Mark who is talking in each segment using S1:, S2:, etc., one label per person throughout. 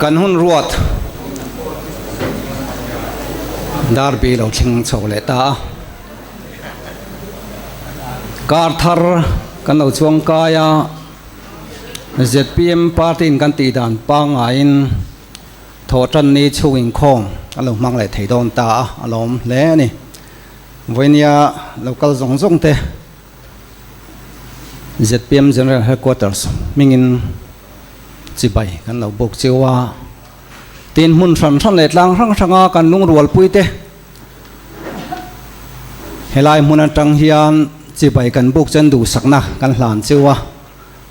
S1: Kan hun ruat Darby lo thleng chho leh ta a. Kar thar kan lo chuang kai a, zpm party in kan tih dan pangaiin thawhtan ni chhung inkhawm a lo hmang leh thei dawn ta a, a lawm hle a ni. Vawinia lo kal zawng zawng te zpm General Headquarters hmingin chibai kan lo buk chiu a, tin hmun hran hran leh tlang hrang hranga kan lungrualpui te helai hmun atang hian chibai kan buk chen duhsakna kan hlan chiu a,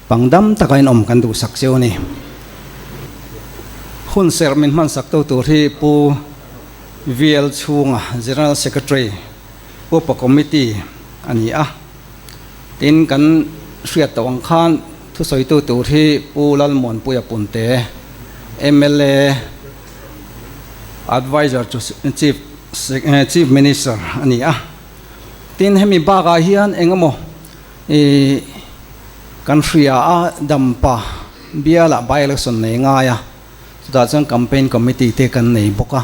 S1: pangdam taka inawm kan duhsak chiu a ni. Hun serh min hmansak tu tur hi Pu VL Chhunga General Secretary Upa Committee a ni a, tin kan hriat tawh ang khan thusawitu tur hi Pu Lalmuanpuia Punte, mla Adviser to Chief Chief Minister a ni a. Tin hemi bakah hian eng emaw ih kan hria a dampa bialah by election nei ngai a, chutah chuan campaign committee te kan nei bawk a.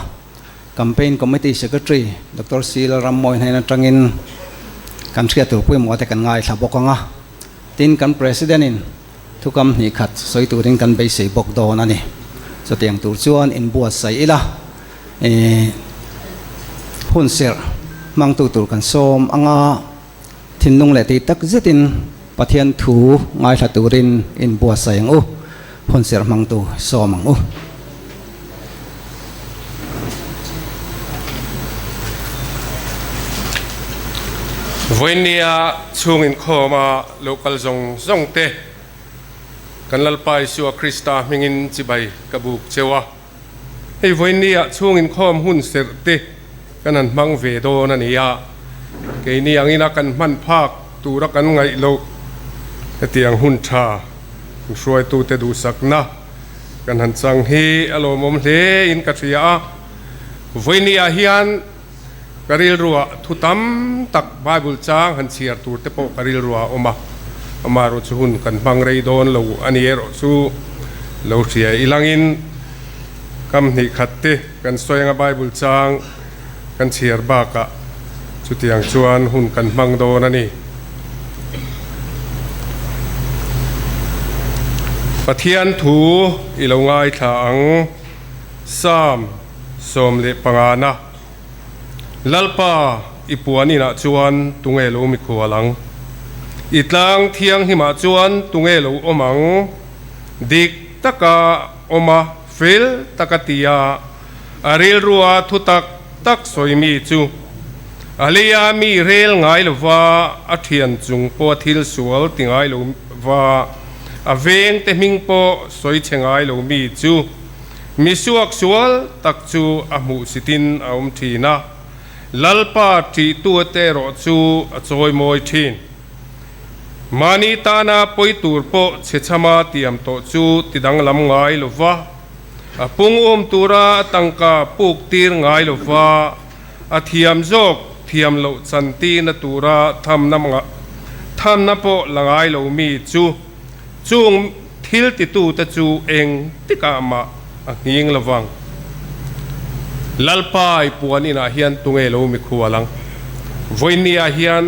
S1: Campaign Committee Secretary Doctor C Lalrammawi hnen atangin kan hriat tur pawimawh te kan ngaithla bawk ang a, tin kan President in thukam hnih khat sawi turin kan beisei bawk dawn a ni. Chutiang tur chuan inbuatsaih ila ih hun serh hmangtu tur kan sawm ang a, thinlung leh tih tak zetin Pathian thu ngaithla turin inbuatsaih ang u, hun serh hmangtu sawm ang u.
S2: Vawinia chhung inkhawma lo kal zawng zawng te kan Lalpa Isua Krista hmingin chibai ka buk cheu a. Hei vawinia chhung inkhawm hun serh te kan han hmang ve dawn a ni a, keini angina kan hman phak tura kan ngaih loh hetiang hun tha hruaitute duhsakna Kan han chang hi a lawmawm hle in ka hria a, vawinia hian ka rilruah thu tam tak Bible chang han chhiar tur te pawh ka rilruah a awm a, amaherawh chu hun kan hmang rei dawn lo a ni erawh chu lo hria ilangin kam hnih khat te kan sawi anga Bible chang kan chhiar bakah chutiang chuan hun kan hmang dawn a ni. Pathian thu i lo ngaithla ang, Psalm 15 na. Lalpa i puan inah chuan tunge lo mikhual ang? I tlang thianghlimah chuan tunge lo awm ang? Dik taka awm a, fel taka tia A rilrua thu tak tak sawimi chu a leia mi rel ngai lova a thian chung pawh a thil sual ti ngai lo va, a vengte hming pawh sawi chhe ngai lo mi chu mi suak sual tak chu a hmuhsitin a awm thin a, Lalpa ṭihtuate erawh chu a chawimawi thin. Mahni tana pawi tur pawh chhechhama tiam tawh chu tidanglam ngai lova, A pung um tura a tangka puk tir ngai lo va, a thiam zawk thiam loh chan tirna tura thamna thamna pawh la ngai lo mi chu chung thil titute chu eng tikah mah a nghing lo vang. Lalpai puan inah hian tunge lo mikhual ang? Vawinia hian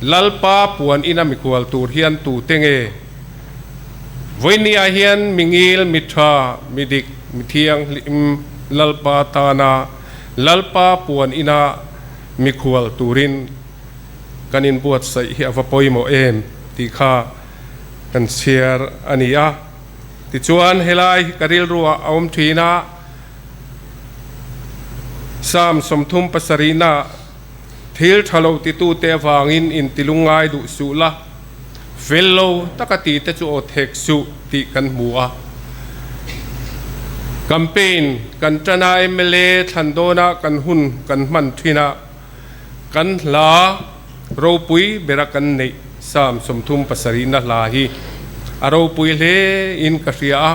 S2: Lalpa puan ina mikhual tur hian tute nge? Vawinia hian mi ngil, mi tha, mi dik, mi thianghlim Lalpa tana Lalpa puan ina mikhual turin kan inbuatsaih hi a va pawimawh em tih kha kan chhiar a ni a. Tichuan helai hi ka rilruah a awm thin a, Psalm 37na Thil tha lo titute avangin intilungngai duh suh la, fel lo taka tite chu aw thek suh tih kan hmu a. Campaign kan tan a, mla thlan dawna kan hun kan hman thin a, kan hla ropui bera kan neih Psalm 37 na hla hi a ropui hle in ka hria a.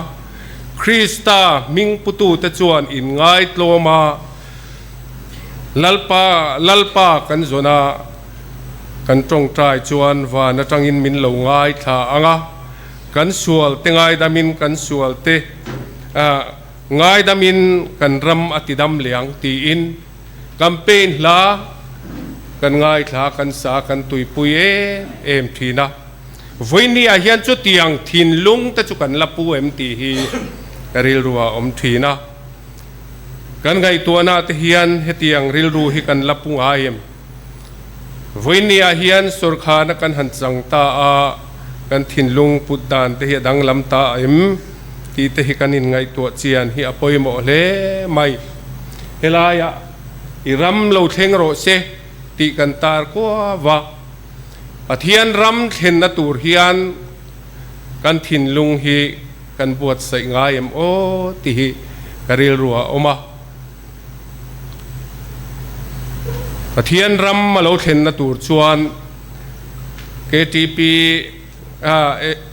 S2: Krista hming putute chuan inngaitlawm a. Lalpa, Lalpa kan zawn a, kan tawngtai chuan van atangin min lo ngaithla ang a, kan sual te ngaidamin kan sual te Ngaidamin kan ram a tidam leh ang tiin campaign hla kan ngaithla kan sa kan tuipui em em thin a. Vawinia hian chutiang thinlung te chu kan la pu em tih hi ka rilru ah a awm thin a. Kan ngaihtuahna te hian hetiang rilru hi kan la pu ngai em? Vawinia hian sorkharna kan han chang ta a, kan thinlung put dan te hi a danglam ta em tih te hi kan inngaihtuah chian hi a pawimawh hle mai. Helaiah i ram lo thleng rawh se tih kan tar kuau a, Pathian ram thlenna tur hian kan thinlung hi kan buatsaih ngai em aw tih hi ka rilru a awm a. Pathian ram a lo thlenna tur chuan ktp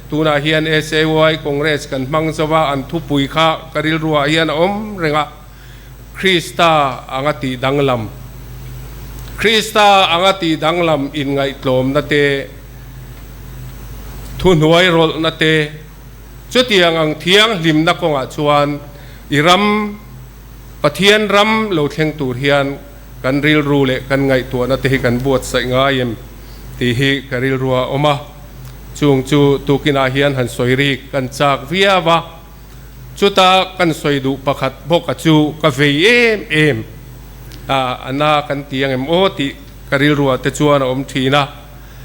S2: tunah hian SAY Congress kan hmang zo a, an thupui kha ka rilruah hian a awm reng a, Krista anga tih danglam, Krista anga tih danglam inngaihtlawmna te, thuhnuai rawlhna te, Chutiang ang thianghlimna kawngah chuan i ram, Pathian ram lo thleng tur hian kan rilru leh kan ngaihtuahna te hi kan buatsaih ngai em tih hi ka rilru a awm a. Chung chu tukinah hian han sawi rik kan chak viau a. Chuta kan sawi duh pakhat bawka chu ka vei em em a, a na kan ti ang em aw tih ka rilruah te chuan a awm thin a.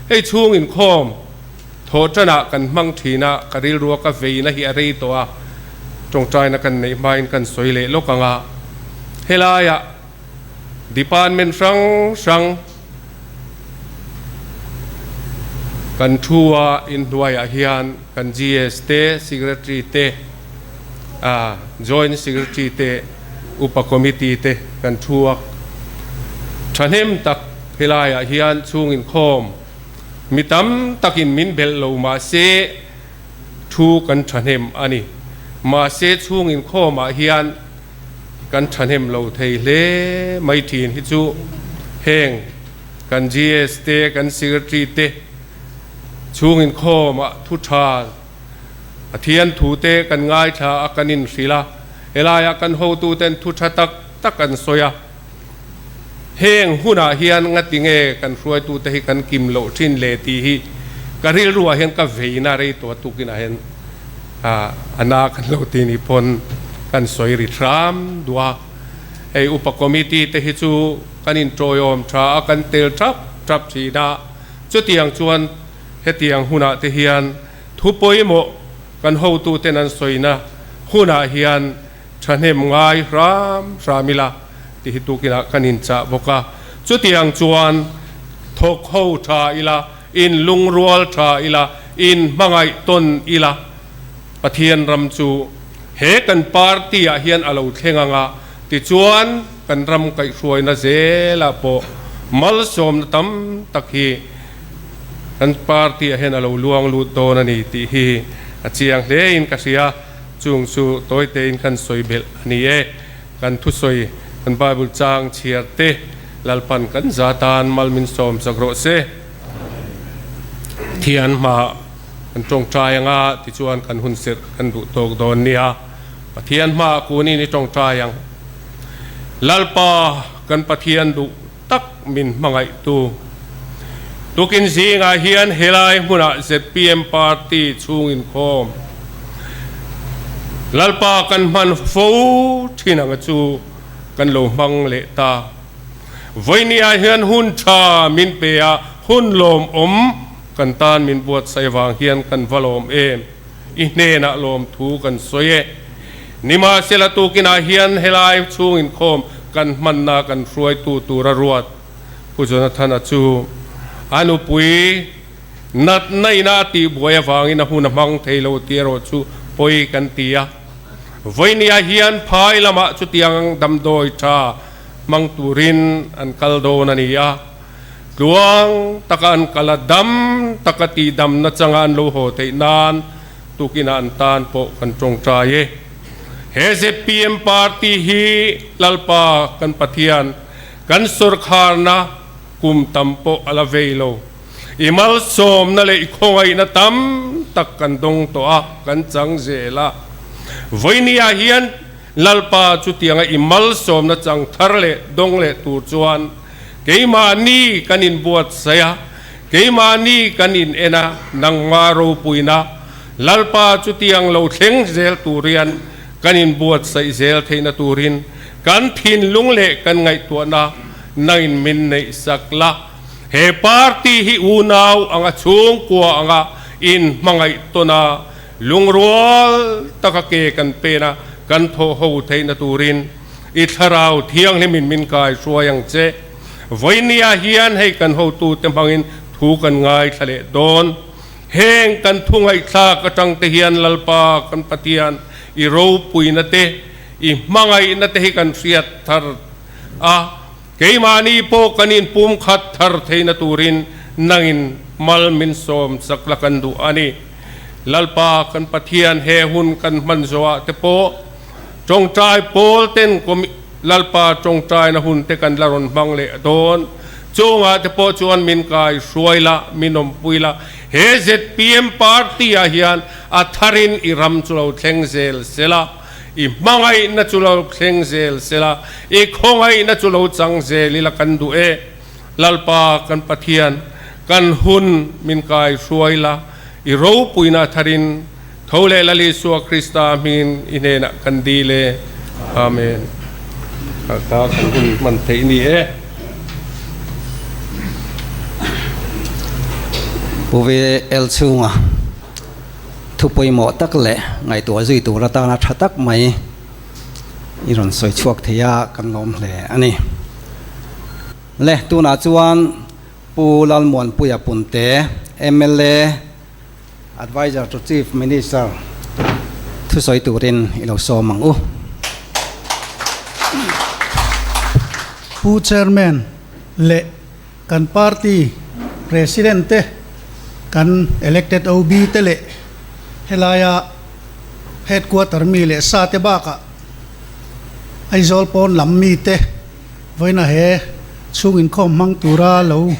S2: Hei chhung inkhawm Thawhṭanah kan hmang ṭhin a, ka rilrua ka veina hi a rei tawh a, ṭawngṭaina kan neih hmain kan sawi leh lawk ang a. Helaiah department hrang hrang kan thu a, inhnuaiah hian kan GS te, Secretary te, Joint Secretary te, Upa Committee te kan thu a. Ṭhahnem tak helaiah hian chhung inkhawm. Mi tam takin min belh lo mahse thu kan thahnem a ni. Mahse chhung inkhawmah hian kan thahnem lo thei hle mai thin hi chu heng kan GS te kan Secretary te chhung inkhawmah thu tha Pathian thu te kan ngaithla a kan inhrilh a, helaiah kan hotuten thu tha tak tak an sawi a. Heng hunah hian ngati nge kan hruaitute hi kan kim loh thin le tih hi ka rilruah hian ka veina rei tawh a tukinah hian a na kan lo ti ni pawn kan sawi ri hram duh a. Hei upa committee te hi chu kan intawiawm tha a, kan tel thap thap thin a, chutiang chuan hetiang hunah te hian thu pawimawh kan hotuten an sawina hunah hian Thahnem ngai hram hram ila tih hi tukinah kan inchah bawk a. Chutiang chuan thawk ho tha ila, in lungrual tha ila, in hmangaih tawn ila, Pathian ram chu he kan party ah hian a lo thleng ang a, tichuan kan ram kaihhruaina zelah pawh malsawmna tam tak hi kan party ah hian a lo luang lut dawn a ni tih hi a chiang hlein ka hria. Chung chu tawitein kan sawi belh a ni e. Kan thusawi, kan Bible chang chhiar te Lalpan kan za tan mal min sawm chak rawh se. Thian hmaah kan tawngtai anga tichuan kan hun serh kan duh tawk dawn nia. Pathian hmaah kunin i tawngtai ang. Lalpa kan Pathian duh tak min hmangaihtu. Tukin zingah hian helai hmunah zpm party chhung inkhawm Lalpa kan hman fo thin anga chu kan lo hmang leh ta. Vawinia hian hun tha min pe a, hun lawmawm kan tan min buatsaih avang hian kan va lawm em? I hnenah lawmthu kan sawi e. Nimahsela tukinah hian helai chhung inkhawm kan hmanna kan hruaitu tura ruat Pu Jonathan-a chu a nupui natna ina a tihbuai avangin a hun a hmang thei lo tih erawh chu pawi kan ti a. Vawinia hian phai lamah chutiang damdawi tha hmang turin an kal dawn a ni a. Tluang taka an kal a, dam taka tihdam nachanga an lo haw theih nan tukinah an tan pawh kan tawngtai e. He zpm party hi Lalpa kan Pathian kan sawrkharna kum tam pawh a la vei lo. I malsawmna leh i khawngaihna tam tak kan dawng tawh a, kan chang zel a. Vawinia hian. Lalpa chutianga i malsawmna chang thar leh dawng leh tur chuan keimahni kan inbuatsaih a, keimahni kan in en a, nangma ropuina Lalpa chutiang lo thleng zel tur hian kan inbuatsaih zel theihna turin kan thinlung leh kan ngaihtuahna nangin min neih sak la. He party hi unau anga chhungkua anga inhmangaih tawn a, Lungrual taka ke kan pen a, kan thawh ho theihna turin i Thlarau Thianghlimin min kai hruai ang che. Vawinia hian hei kan hotute hmangin thu kan ngaithla leh dawn. Heng kan thu ngaihthlak atang te hian Lalpa kan Pathian i ropuina te, i hmangaihna te hi kan hriat thar a, keimahni pawh kan inpumkhat thar theihna turin nangin mal min sawm chak la kan duh a ni. Lalpa kan Pathian he hun kan hman zawhah te pawh tawngtai pawl ten Lalpa tawngtaina hun te kan la rawn hmang leh dawn. Chungah te pawh chuan min kai hruai la, min awmpui la, he zpm party ah hian a tharin i ram chu lo thleng zel se la, i hmangaihna chu lo thleng zel se la, i khawngaihna chu lo chang zel ila kan duh e. Lalpa kan Pathian, kan hun min kai hruai la, i ropuina tharin tho leh Lal Isua Krista hmingin i hnenah kan dil e. Amen. Kha kha kan hun hman theih ni e.
S1: Pu VL chhunga thu pawimawh tak leh ngaihtuah zui tur atana tha tak mai I rawn sawi chhuak thei a, kan lawm hle a ni. Le, tunah chuan Pu Lalmuanpuia Punte, mla, Adviser to Chief Minister thusawi turin i lo sawm ang u.
S3: Pu Chairman leh kan party President te, kan elected OB te leh helaia Headquarter mi leh sa te bakah Aizawl pawn lam mi te vawiina he chhung inkhawm hmang tura lo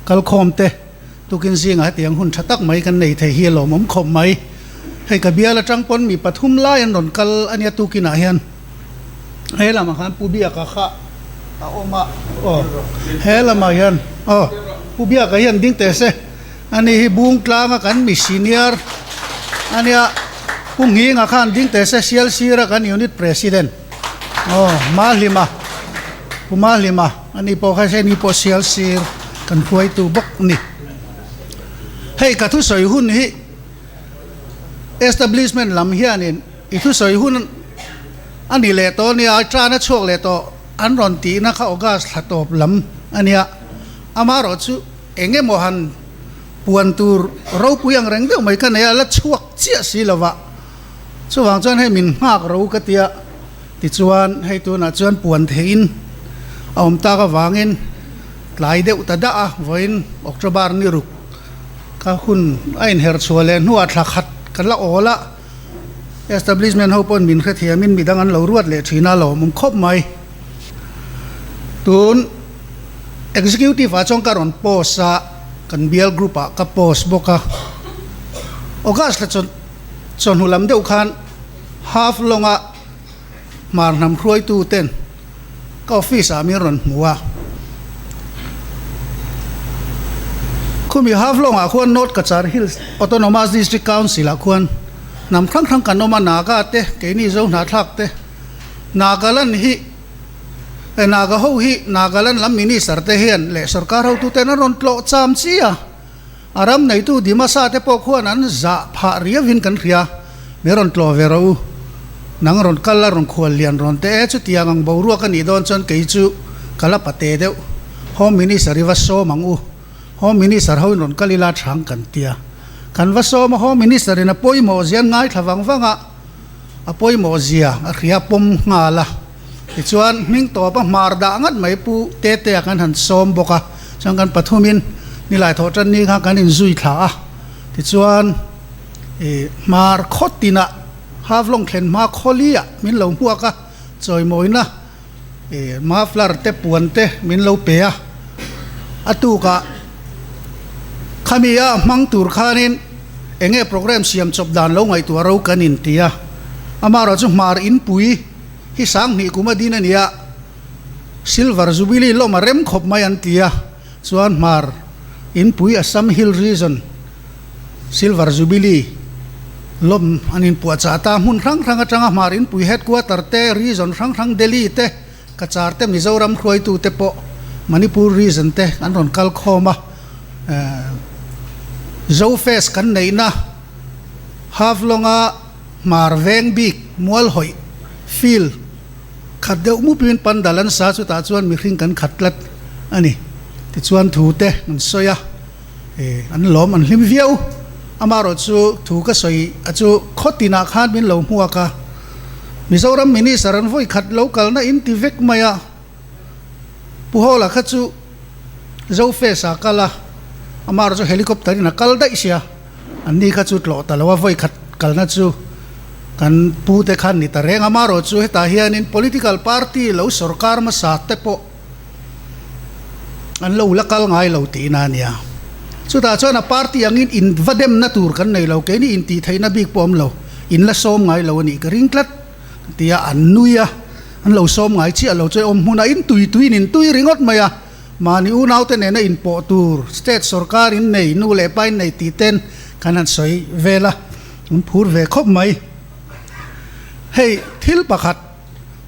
S3: kal khawm te tukin zingah hetiang hun tha tak mai kan nei thei hi a lawmawm khawp mai. Hei ka bial atang pawn mi pathum lai an rawn kal a nia tukinah hian he lamah khan Pu Biaka kha a awm a aw he lamah hian aw Pu Biaka hian ding teh se. Ani hi bung tlanga kan mi senior a nia, Pu Nghinga khan ding teh se sial sira kan unit president aw Mahlima, Pu Mahlima ani pawh kha hei ni pawh sial sir kan hruaitu bawk a ni. Hei ka thusawi hun hi establishment lam hianin i thusawi hun a ni leh tawh a nia, a tan a chhuak leh tawh an rawn tihna kha August thla tawp lam a nia, amaherawh chu Eng emaw han puan tur ropui ang reng deuh mai ka nei a, la chhuak chiah si lo va. Chuvang chuan hei min nghak ro ka tia, tichuan hei tunah chuan puan theihin a awm tak avangin tlai deuh ta dah a, vawiin October ni ruk ka hun a inher chhuah leh hnuah thla khat ka la awl a, establishment ho pawhin min hrethiamin midang an lo ruat leh thin a, lawmawm khawp mai. Tun Executive ah chuan ka rawn post a, kan bial group ah ka post bawk a. August thla chaw chawhnu lam deuh khan half long a hmar hnam hruaitu ten ka office ah min rawn hmu a. Khumi half long ah khuan North Cachar Hills Autonomous District Council ah khuan hnam hrang hrang kan awm a, Naga te, keini Zo hnahthlak te, Nagaland hi He Naga ho hi Nagaland lam Minister te hian leh sorkar hotuten an rawn tlawh cham chi a, a ram neitu Dimasa te pawh khuan an zah phah riauin kan hria, min rawn tlawh ve rawh u, nang rawn kal la rawn khual lian rawn te e, chutiang ang boruak a nih dawn chuan kei chu ka la pate deuh, Home Minister i va sawm ang u, Home Minister hoin rawn kal ila chhang kan tia, kan va sawm a, Home Minister in a pawimawh zia an ngaithla vang vang a. A pawimawh zia a hria pawm nghal a, tichuan hming tawpa hmar dah ngat mai Pu Tetea kan han sawm bawk a, chuan kan pathumin nilai thawh tan ni kha kan inzui thla a, tichuan ih hmar khaw tinah Havlawng thlen hma khawliah min lo hmuak a, chawimawina ih muffler te puan te min lo pe a, a tukah khami a hmang tur khanin eng nge program siam chawp dan lo ngaihtuah ro kan inti a, amaherawhchu hmar inpui. hi 2000 kum a din a nia, Silver Jubilee lawm a rem khawp mai an ti a, chuan Hmar Inpui Assam Hill Region Silver Jubilee lawm an inpuahchah ta, hmun hrang hrang atanga Hmar Inpui Headquarter te, Region hrang hrang Delhi te, Cachar te, Mizoram hruaitu te pawh Manipur Region te an rawn kal khawm a, Zofest kan neihna Haflonga Hmar veng bik mual hawih field khat deuh mupin pandal an sa chutah chuan mihring kan khat tlat a ni. Tichuan thu te an sawi a, an lawm an hlim viau. Amaherawh chu thu ka sawi a chu khaw tinah khan min lo hmuak a, Mizoram Minister an vawi khat lo kalna in ti vek mai a, Pu Hawla kha chu Zofest ah kal a, amaherawh chu helicopter in a kal daih sia. An ni kha chu tlawh ta lo a, vawi khat kalna chu kan pu te khan ni ta reng a, amaherawh chu hetah hianin political party lo sorkar hmasa te pawh an lo la kal ngai lo tihna a nia. Chutah chuan a party angin in va demna tur kan nei lo, keini intih theihna bik pawh awm lo, in la sawm ngai lo a nih ka ring tlat tia an nui a, an lo sawm ngai chiah lo chu awm hmunah in tui tuiin in tui ringawt mai a. Mahni unaute nena inpawh tur state sorkar in nei, nu leh pa in nei tih ten kan han sawi vel a, an phur ve khawp mai. Hei thil pakhat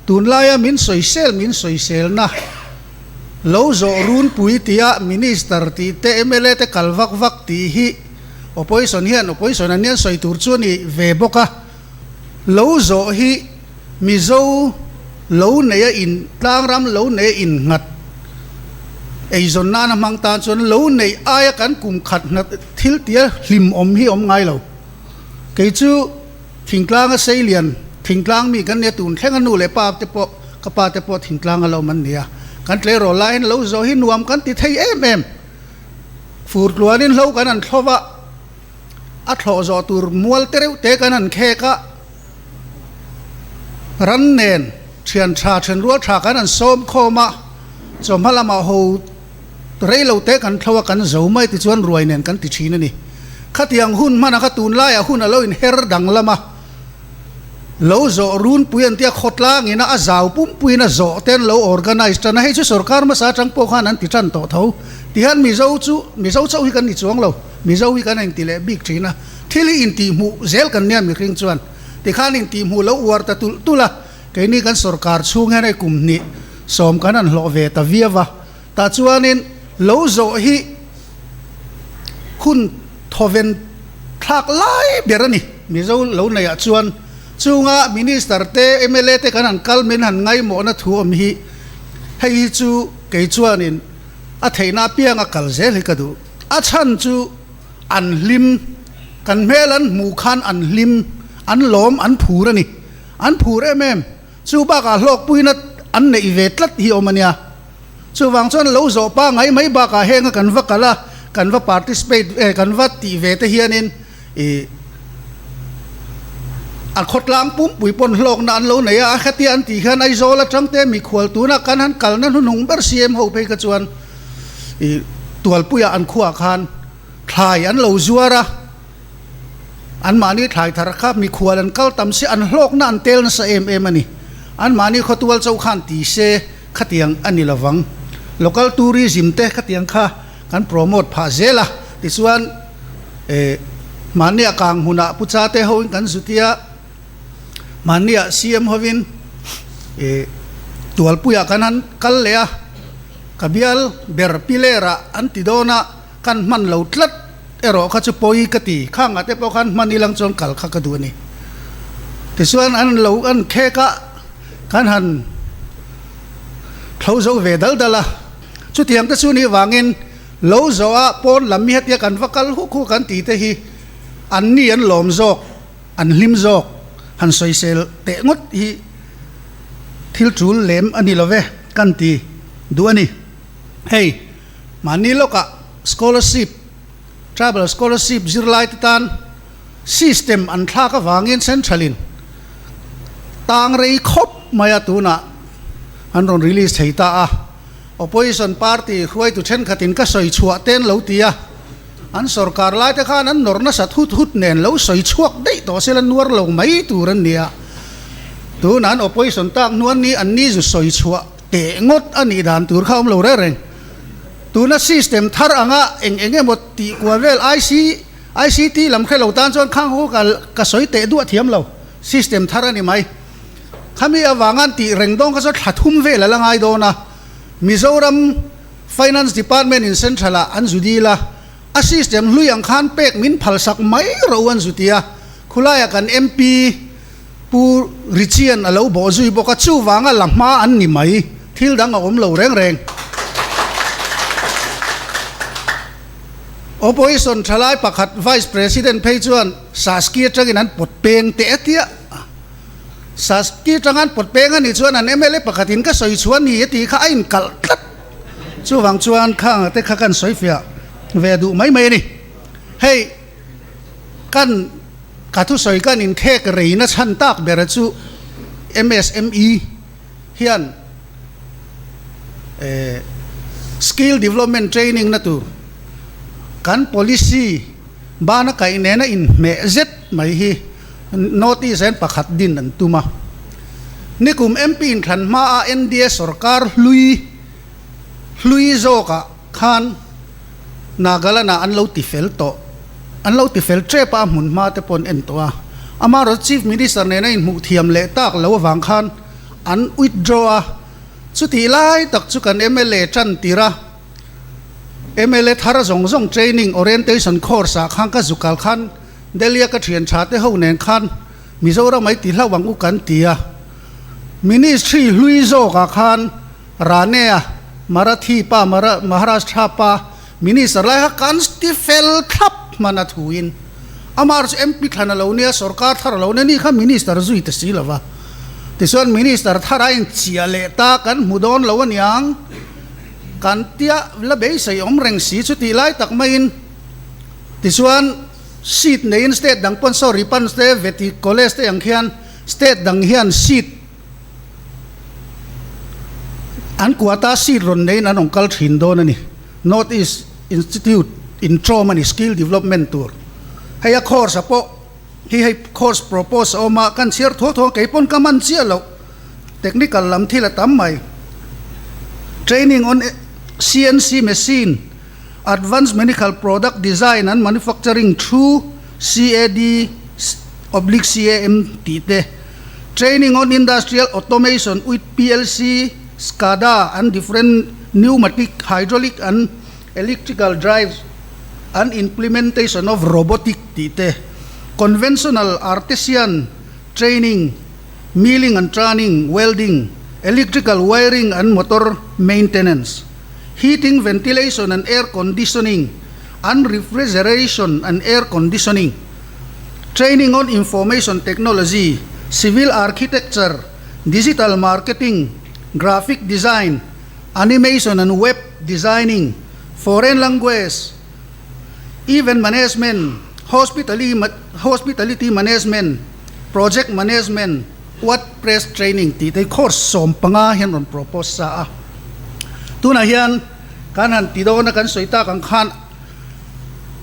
S3: tunlaia min sawisel min sawiselna lo zawh runpui tia minister tih te mla te kal vak vak tih hi opposition hian opposition an nia sawi tur chu a ni ve bawk a, lo zawh hi Mizo lo neia in tlangram lo neia innghat eizawn nana hmang tan chuan lo neih aia kan kum khat hna thil tia hlim awm hi awm ngai lo. Kei chu thingtlanga seilian thingtlang mi kan nia tun thleng a nu leh pa te pawh ka pa te pawh thingtlanga lo awm an nia. Kan tleirawl laiin lo zawh hi nuam kan ti thei em em. Fur tluanin hlo kan han thlawh a, a thlawh zawh tur mual te reuh te kan han khek a. Ran nen thian tha then rual tha kan han sawm khawm a, chawhma lamah ho rei lo te kan thlo a kan zo mai tichuan ruai nen kan ti thin a ni. Khatiang hun hmana kha tunlaiah hun a lo inher danglam a, lo zawh runpui an tia khawtlangin a a zau pumpuiin a zawh te an lo organise tan a, hei chu sorkar hmasa atang pawh khan an ti tan tawh tho. Tihian Mizo chu Mizo chauh hi kan ni chuang lo, Mizo hi kan a inti leh bik thin a. Thil hi intihhmuh zel kan nia mihring chuan tikhan intihhmuh lo uar ta tulh tulh a, keini kan sorkar chhung hian hei kum hnih sawm kan han hlawh ve ta viau a, tah chuanin lo zawh hi hun thawven thlak lai ber a ni. Mizo lo neihah chuan chunga Minister te mla te kan han kal min han ngaimawhna thu awm hi hei hi chu kei chuanin a theihna apianga kal zel hi ka duh. A chhan chu. An hlim, kan hmel an hmuh khan an hlim, an lawm, an phur a ni. An phur em em. Chu bakah hlawkpuina an neih ve tlat hi awm a nia. Chuvang chuan lo zawh pangai mai bakah henga kan va kal a, kan va participate eh kan va tih ve te hianin ih a khawtlang pumpui pawn hlawkna an lo nei a, a khatia an tih hian Aizawl atang te mikhual tuna kan han kalna hnuhnung ber CM ho phei kha chuan ih Tualpuiah an khuaah khan thlai an lo zuar a, anmahni thlai thar kha mikhual an kal tam si, an hlawkna an tel nasa em em a ni. Anmahni khawtual chauh khan ti se khatiang a ni lovang. Local tourism te khatiang kha kan promote phah zel a, tichuan eh mahnia kang hmunah Pu Chate hoin kan zutia, mahnia CM hovin eh Tualpuiah kan han kal leh a. Ka bial ber pilerah an ti dawn a, kan hman lo tlat erawh kha chu pawi ka ti. Khangah te pawh khan hman ilang chuan kal kha ka duh a ni. Tichuan an lo an khek a, kan han thlo zo ve dal dal a. Chutiang te chu nih vangin lo zawh a pawn lam mi hetia kan va kal huk huk an tih te hi an ni an lawm zawk, an hlim zawk, han sawisel teh ngawt hi thil tul lem a ni lo ve. Kan ti duh a ni. Hei, mahni lawkah scholarship, tribal scholarship zirlaite tan system an thlak avangin central-in tang rei khawp mai a tunah an rawn release thei ta a. Opposition party hruaitu thenkhatin ka sawi chhuah ten lo ti a, an sorkar laite khan an nawr nasat hut hut nen lo sawi chhuak daih tawh sela nuar lo mai tur an ni a. Tun an opposition tak hnuan ni an ni zu sawi chhuah teh ngawt a nih dan tur kha awm lo reng reng. Tuna system thar anga eng eng emaw tih kual vel IC ICT lam hre lo tan chuan khang ho ka ka sawi teh duah thiam lo. System thar a ni mai. Khami avangan tih reng dawn kha chuan thla thum vel a la ngai dawn a. Mizoram Finance Department in Central ah an zu dil a, a system hlui ang khan pek min phalsak mai ro an zu ti a. Khulaiah kan MP Pu Richian a lo bawh zui bawk a, chuvanga la hma an ni mai, thil dang a awm lo reng reng. Opposition thalai pakhat Vice President phei chuan Saski atangin an pawt peng teh a tia. Saski atanga an pawt peng a nih chuan an mla pakhatin ka sawi chhuah ni a tih kha a inkalh tlat. Chuvang chuan khanga te kha kan sawi fiah ve duh mai mai a ni. Hei kan ka thusawi kan inkhek reina chhan tak ber chu MSME hian skill development training na tur kan policy bana kaih nena inhmeh zet mai hi notice hian pakhat din an tum a. Nikum MP inthlan hmaa NDA sorkar hlui hlui zawkah khan Nagaland-ah an lo ti fel tawh. An lo ti fel tep a, a hmun hma te pawh an en tawh a. Amaherawhchu Chief Minister nena inhmuh thiam leh tak lo avang khan an withdraw a. Chutih lai tak chu kan mla tan tir a, mla thar zawng zawng training orientation course ah khan ka zukal khan Delhi-a ka thian tha te ho nen khan Mizoram ai ti hlauh ang u kan ti a. Ministry hlui zawkah khan Rane-a Marathi pa Maharashtra pa Minister lai kha kan ti fel thlap hman a thuin amah chu MP thlan a lo nia, sorkar thar a lo nia, ni kha Minister zui ta si lova. Tichuan Minister thar a inchiah leh ta kan hmu dawn lo aniang kan tia la beisei awm reng si chu tih lai tak maiin tichuan seat neiin state dang pawn sorry pan te veti college te ang khian state dang hian seat An quota seat rawn neiin an rawn kal thin dawn a ni. North East Institute in tlawm a ni, skill development tur. Hei a course a pawh hi hei course propose a awm a, kan chhiar thuak thuak a, kei pawn ka man chiah loh. Technical lam thil a tam mai. Training on CNC machine, advanced medical product design and manufacturing through CAD oblique CAM tih te. Training on Industrial Automation with PLC, SCADA and different pneumatic, hydraulic and electrical drives and implementation of robotic tih te, Conventional Artisan Training, Milling and Turning, Welding, Electrical Wiring and Motor Maintenance, Heating, Ventilation and Air Conditioning and Refrigeration and Air Conditioning. Training on Information Technology, Civil Architecture, Digital Marketing, Graphic Design, Animation and Web Designing, Foreign Language, Event Management, Hospitality Management, Project Management, WordPress Training tih te hi course 15 hian rawn propose sa a. Tunah hian kan han ti dawn a kan sawi tak ang khan,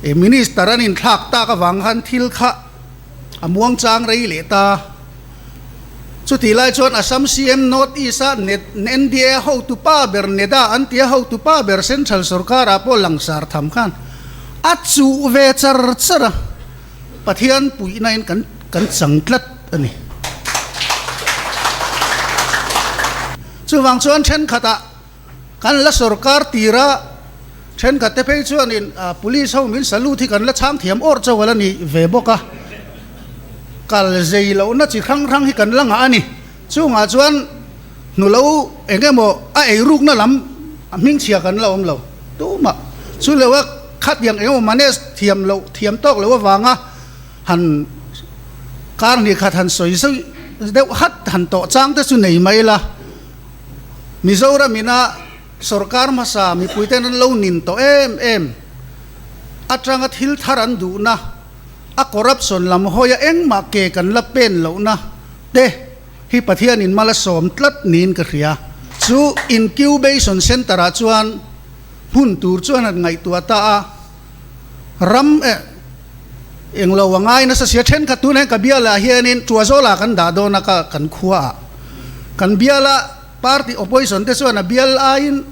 S3: E Minister an inthlak tak avang khan thil kha a muang chang rei leh ta. Chutih lai chuan Assam CM North East a NDA hotu pa ber NEDA an tia hotu pa ber Central sorkar ah pawh langsar tham khan a chuh ve char char a, Pathian puihna in kan kan chang tlat a ni. Chuvang chuan thenkhat ah Kan la sorkar tira thenkhat te phei chuanin police ho min salute hi kan la chhang thiam awr chauh a la ni ve bawk a, kal zei lohna chi hrang hrang hi kan la ngah a ni. Chungah chuan hnu lo eng emaw a eirukna lam a hmingchhia kan la awm lo tumah chu lo a khatiang eng emaw manage thiam loh thiam tawk loh avanga han kar hnih khat han sawi sawi deuh hat han tawh chang te chu nei mai la. Mizoram ina sorkar hmasa mipuiten an lo nin tawh em em atanga thil thar an duhna, a corruption lam hawia engmah ke kan la pen lohna te hi Pathianin mal a sawm tlat niin ka hria. Chu incubation centre ah chuan hmun tur chuan han ngaihtuah ta a, ram eh. Englo a ngai nasa sia thenkhat tunah hian ka bialah hianin Tuazawlah kan dah dawn a ka kan khuaah kan biala party opposition te chuan a bial aiin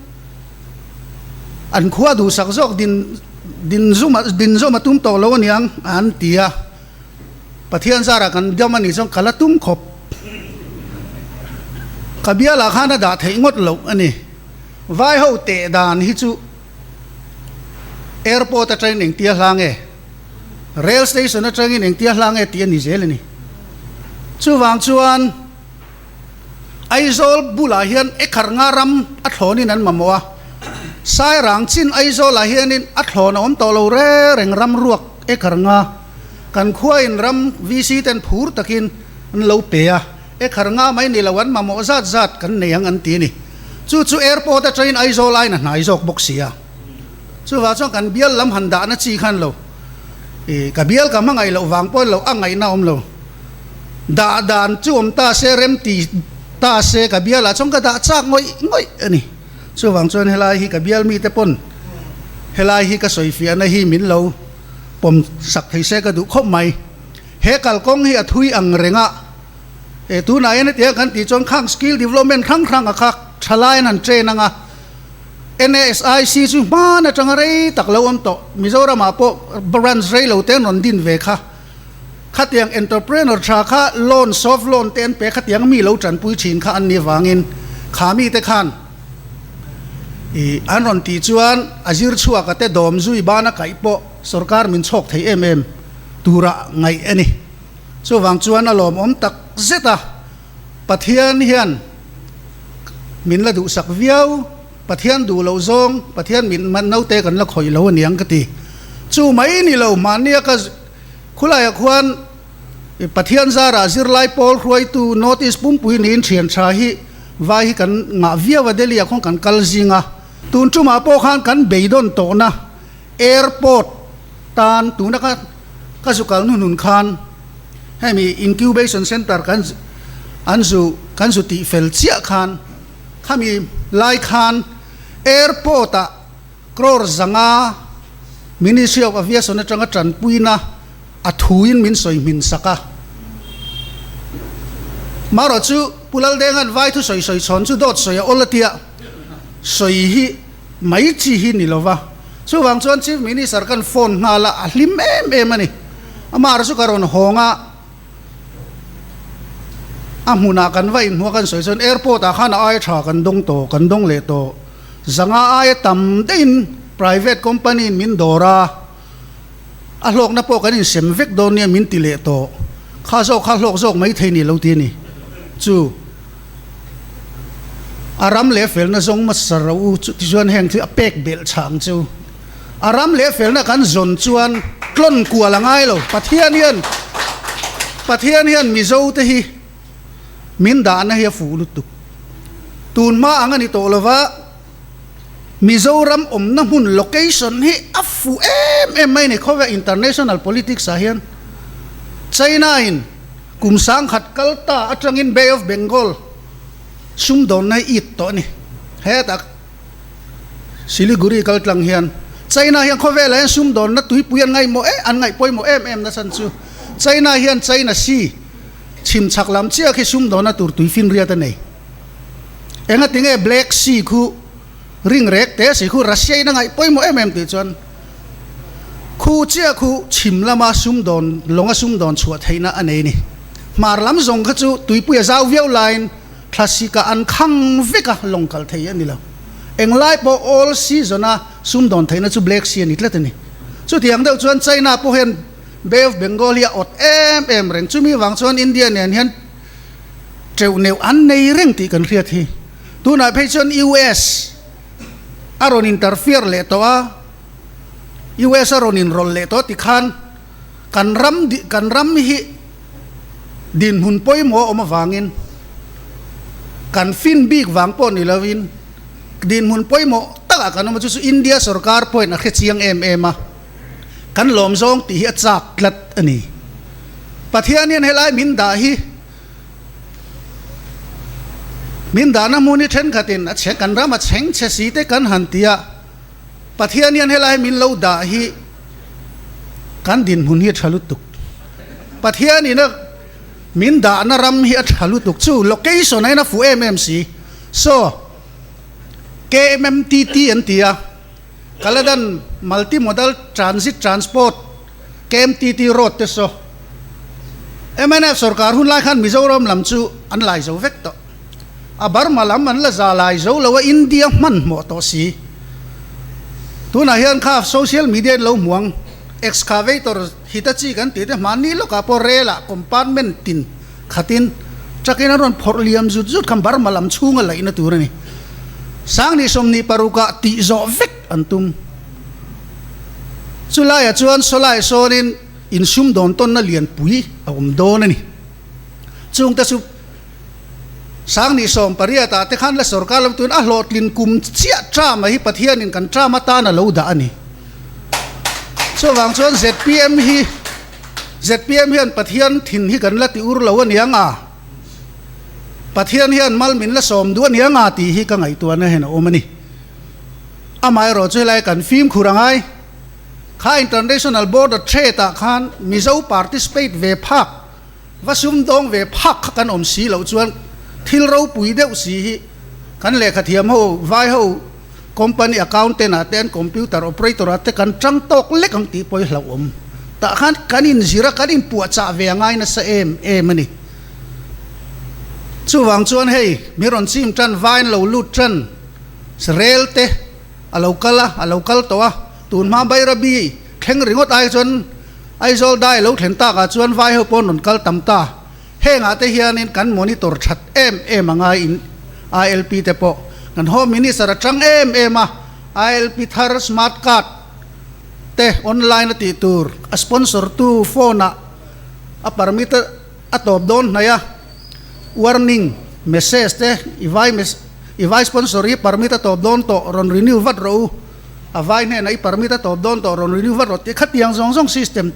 S3: an khua duhsak zawk din din zum din zawm a tum tawh lo aniang an ti a Pathian zarah kan dam anih chuan ka la tum khawp ka bialah khan a dah theih ngawt loh a ni vai ho teh dan hi chu airport atangin engtia hla nge Rail station atangin engtia hla nge tih a ni zel a ni. Chuvang chuan Aizawl bulah hian ekhar nga ram a thlawnin an mamawh a, Sairang chin Aizawlah hianin a thlawn a awm tawh lo reng reng ram ruak ekhar nga kan khuain ram VC ten phur takin an lo pe a, ekhar nga mai ni lo an mamawh zat zat kan nei ang an ti a ni. Chu chu airport atangin Aizawl aiin a hnai zawk bawk si a. Chuvang chuan kan bial lam han dahna chi khan lo i ka bial ka hmangaih loh vang pawhin lo a ngaihna awm lo. Dah dan chu awm ta se rem ti ta se ka bialah chuan ka dah chak ngawih ngawih a ni. Chuvang chuan helai hi ka bial mite pawn helai hi ka sawifiahna hi min lo pawm sak thei se ka duh khawp mai. He kalkawng hi a thui ang reng a, e tunah hian hetiang kan tih chuan khang skill development hrang hrang a kha thalai an han train ang a, NASIC chu hman atanga rei tak lo awm tawh. Mizoramah pawh branch rei lo te an rawn din ve kha. Khatiang entrepreneur tha kha loan, soft loan te an pe khatiang mi lo tanpui thin kha an ni vangin kha mite khan ih an rawn tih chuan a zir chhuak a te dawm zui bana kaih pawh sorkar min chhawk thei em em tura ngaih a ni. Chuvang chuan a lawmawm tak zet a. Pathian hian min la duhsak viau, Pathian duh loh zawng, Pathian min man naute kan la khawih lo aniang ka ti. Chu mai ni lo, mahnia ka khulaiah khuan Pathian zarah zirlai pawl hruaitu North East pumpui niin thian tha hi vai hi kan ngah viau a, Delhi ah khuan kan kal zing a. Tun tumah pawh khan kan beidawn tawhna airport tan tuna ka ka zu kal hnuhnun khan hemi incubation center kan an zu kan zu tih fel chiah khan khami lai khan airport ah crore zanga Ministry of Aviation atanga tanpuina a thuin min sawi hmin sak a. Marawh chu Pu Laldenga'n vai thu sawi sawi chhawn chu dawt sawi a awl a tia sawi hi mai chi hi ni lova, chuvang chuan Chief Minister kan phone nghal a, a hlim em em a ni. Amah chu ka rawn hawng a, a hmunah kan va inhmuh a kan sawi chuan airport ah khan a ai tha kan dawng tawh, kan dawng leh tawh, zanga aia tam deuhin private company in min dawr a, a hlawkna pawh kan insem vek dawn nia min ti leh tawh, kha zawk kha hlawk zawk mai thei ni lo ti a ni. Chu. A ram leh felna zawng hmasa ro u chu tichuan heng chu a pek belh chhang chu. A ram leh felna kan zawn chuan tlawn kual a ngai lo. Pathian hian Pathian hian Mizo te hi min dahna hi a fuh lutuk. Tun hma ang a ni tawh lova Mizoram awmna hmun location hi a fuh em em mai a ni. Khawvel international politics ah hian China in Kum sangkhat kal ta atangin Bay of Bengal sumdawnna hi it tawh a ni. Hetah Siliguri kal tlang hian China hian khawvelah hian sumdawnna tuipui an ngaihmawh em an ngaih pawimawh em em na chhan chu China hian China Sea chhim chhak lam chiah khi sumdawnna tur tui finriat a nei. Engatinge Black Sea khu ring rek te si khu Russia in a ngaih pawimawh em em tih chuan Khu chiah khu chhim lama sumdawn lawnga sumdawn chhuah theihna a nei a ni. Hmar lam zawng kha chu tuipui a zau viau laiin thlasika an khang vek a, lawng kal thei a ni lo. Englai pawh all season a sumdawn theihna chu Black Sea a ni tlat a ni. Chutiang deuh chuan China pawh hian Bay of Bengal hi a awt em em reng. Chumi vang chuan India nen hian teuh neuh an nei reng tih kan hriat hi. Tunah phei chuan US a rawn interfere leh tawh a, US a rawn inrawlh leh tawh tikhan kan ram kan ram hi dinhmun pawimawh a awm avangin kan fin bik vang pawh ni lovin dinhmun pawimawh takah kan awm a, chu chu India sorkar pawhin a hre chiang em em a, kan lawm zawng tih hi a chak tlat a ni. Pathian hian helai min dah hi Min dahna hmun hi thenkhatin a chhe kan ram a chheng chhe si te kan han ti a, Pathian hian helai min lo dah hi kan. Kan dinhmun hi a tha lutuk. Pathianin a min dahna ram hi a tha lutuk. Chu location a in a fuh em em si. So, KMMTT an ti a, Kaladan Multi Modal Transit Transport, KMTT, Road te saw. Mnf sorkar hun lai khan Mizoram lam chu an lai zo vek tawh. A Burma lam an la za lai zo lo a, India hmanhmawh tawh si. Tunah hian kha social media in lo hmu ang, excavator Hitachi kan tih te hmanni lawkah pawh rel ah compartment tin khatin truck in an rawn phawrh liam zut zut khan Burma lam chhunga laihna tur a ni. Sangni 26 ah tih zawh vek an tum. Chulaiah chuan sawlai sawnin insum dawn tawnna lianpui a awm dawn a ni. Chungte chu Sangni 18 ah te khan la sorkar lam tuin a hlawhtlin kum chiah term a hi Pathianin kan term atan a lo dah a ni. Chuvang chuan zpm hi zpm hian Pathian thin hi kan la ti ur lo a niang a, Pathian hian mal min la sawm duh a niang a tih hi ka ngaihtuahna hian a awm a ni. Amaherawhchu helai kan fimkhur a ngai. Kha International Border Trade ah khan Mizo participate ve phak Va sumdawng ve phak kha kan awm si loh chuan thil ropui deuh si hi kan lehkha thiam ho, vai ho, company accountant ah te an computer operator ah te kan tang tawk lek ang tih pawh hi hlauhawm. Tah khan kan inzir a, kan inpuahchah ve a ngai nasa em em a ni. Chuvang chuan hei mi rawn chim tan, vai an lo lut tan, rel te a lo kal a, a lo kal tawh a, tun hma Bairabi thleng ringawt ai chuan Aizawl dai lo thlen takah chuan vai ho pawh an rawn kal tam ta. Hengah te hianin kan monitor that em em a ngai in ILP te pawh kan Home Minister a tang em em a, ILP thar smart card te online a tih tur a sponsor tu phone ah a permit a tawp dawn hnaih a, warning message te i vai i vai sponsor hi permit a tawp dawn tawh rawn renew vat rawh u. A vai hnenah i permit a tawp dawn tawh rawn renew vat rawh tih khatiang zawng zawng system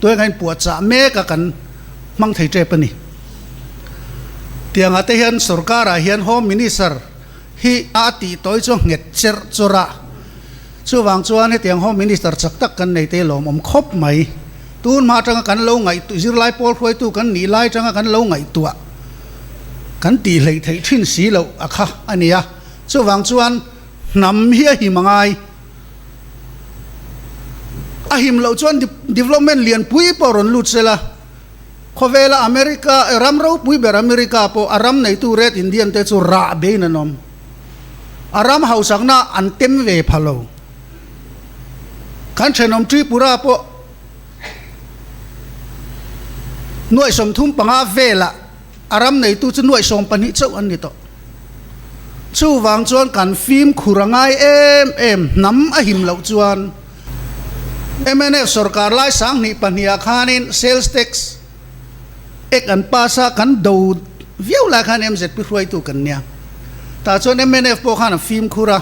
S3: tuainga in puahchah mek a kan hmang thei tep a ni. Tiangah te hian sorkarah hian Home Minister hi a tih tawi chu a nghet cherh chawrh a, chuvang chuan hetiang Home Minister chak tak kan nei te lawmawm khawp mai. Tun hma atanga kan lo ngaihtuah zirlai pawl hruaitu kan nih lai atanga kan lo ngaihtuah kan tih hleih theih thin si loh a kha a ni a, chuvang chuan Hnam hi a him a ngai. A him loh chuan development lianpui pawh rawn lut sela, khawvela America, ram ropui ber America pawh a ram neitu Red Indian te chu rah bein an awm. A ram hausakna an tem ve pha lo. Kan thenawm Tripura pawh nuaih 35 velah A ram neitu chu nuaih 12 chauh an ni tawh. Chuvang chuan kan fimkhur a ngai em em, hnam a him loh chuan mnf sorkar lai 2002 ah khanin sales tax act an pass a, kan do viau lai khan MZP hruaitu kan nia. Tah chuan mnf pawh khan a fimkhur a,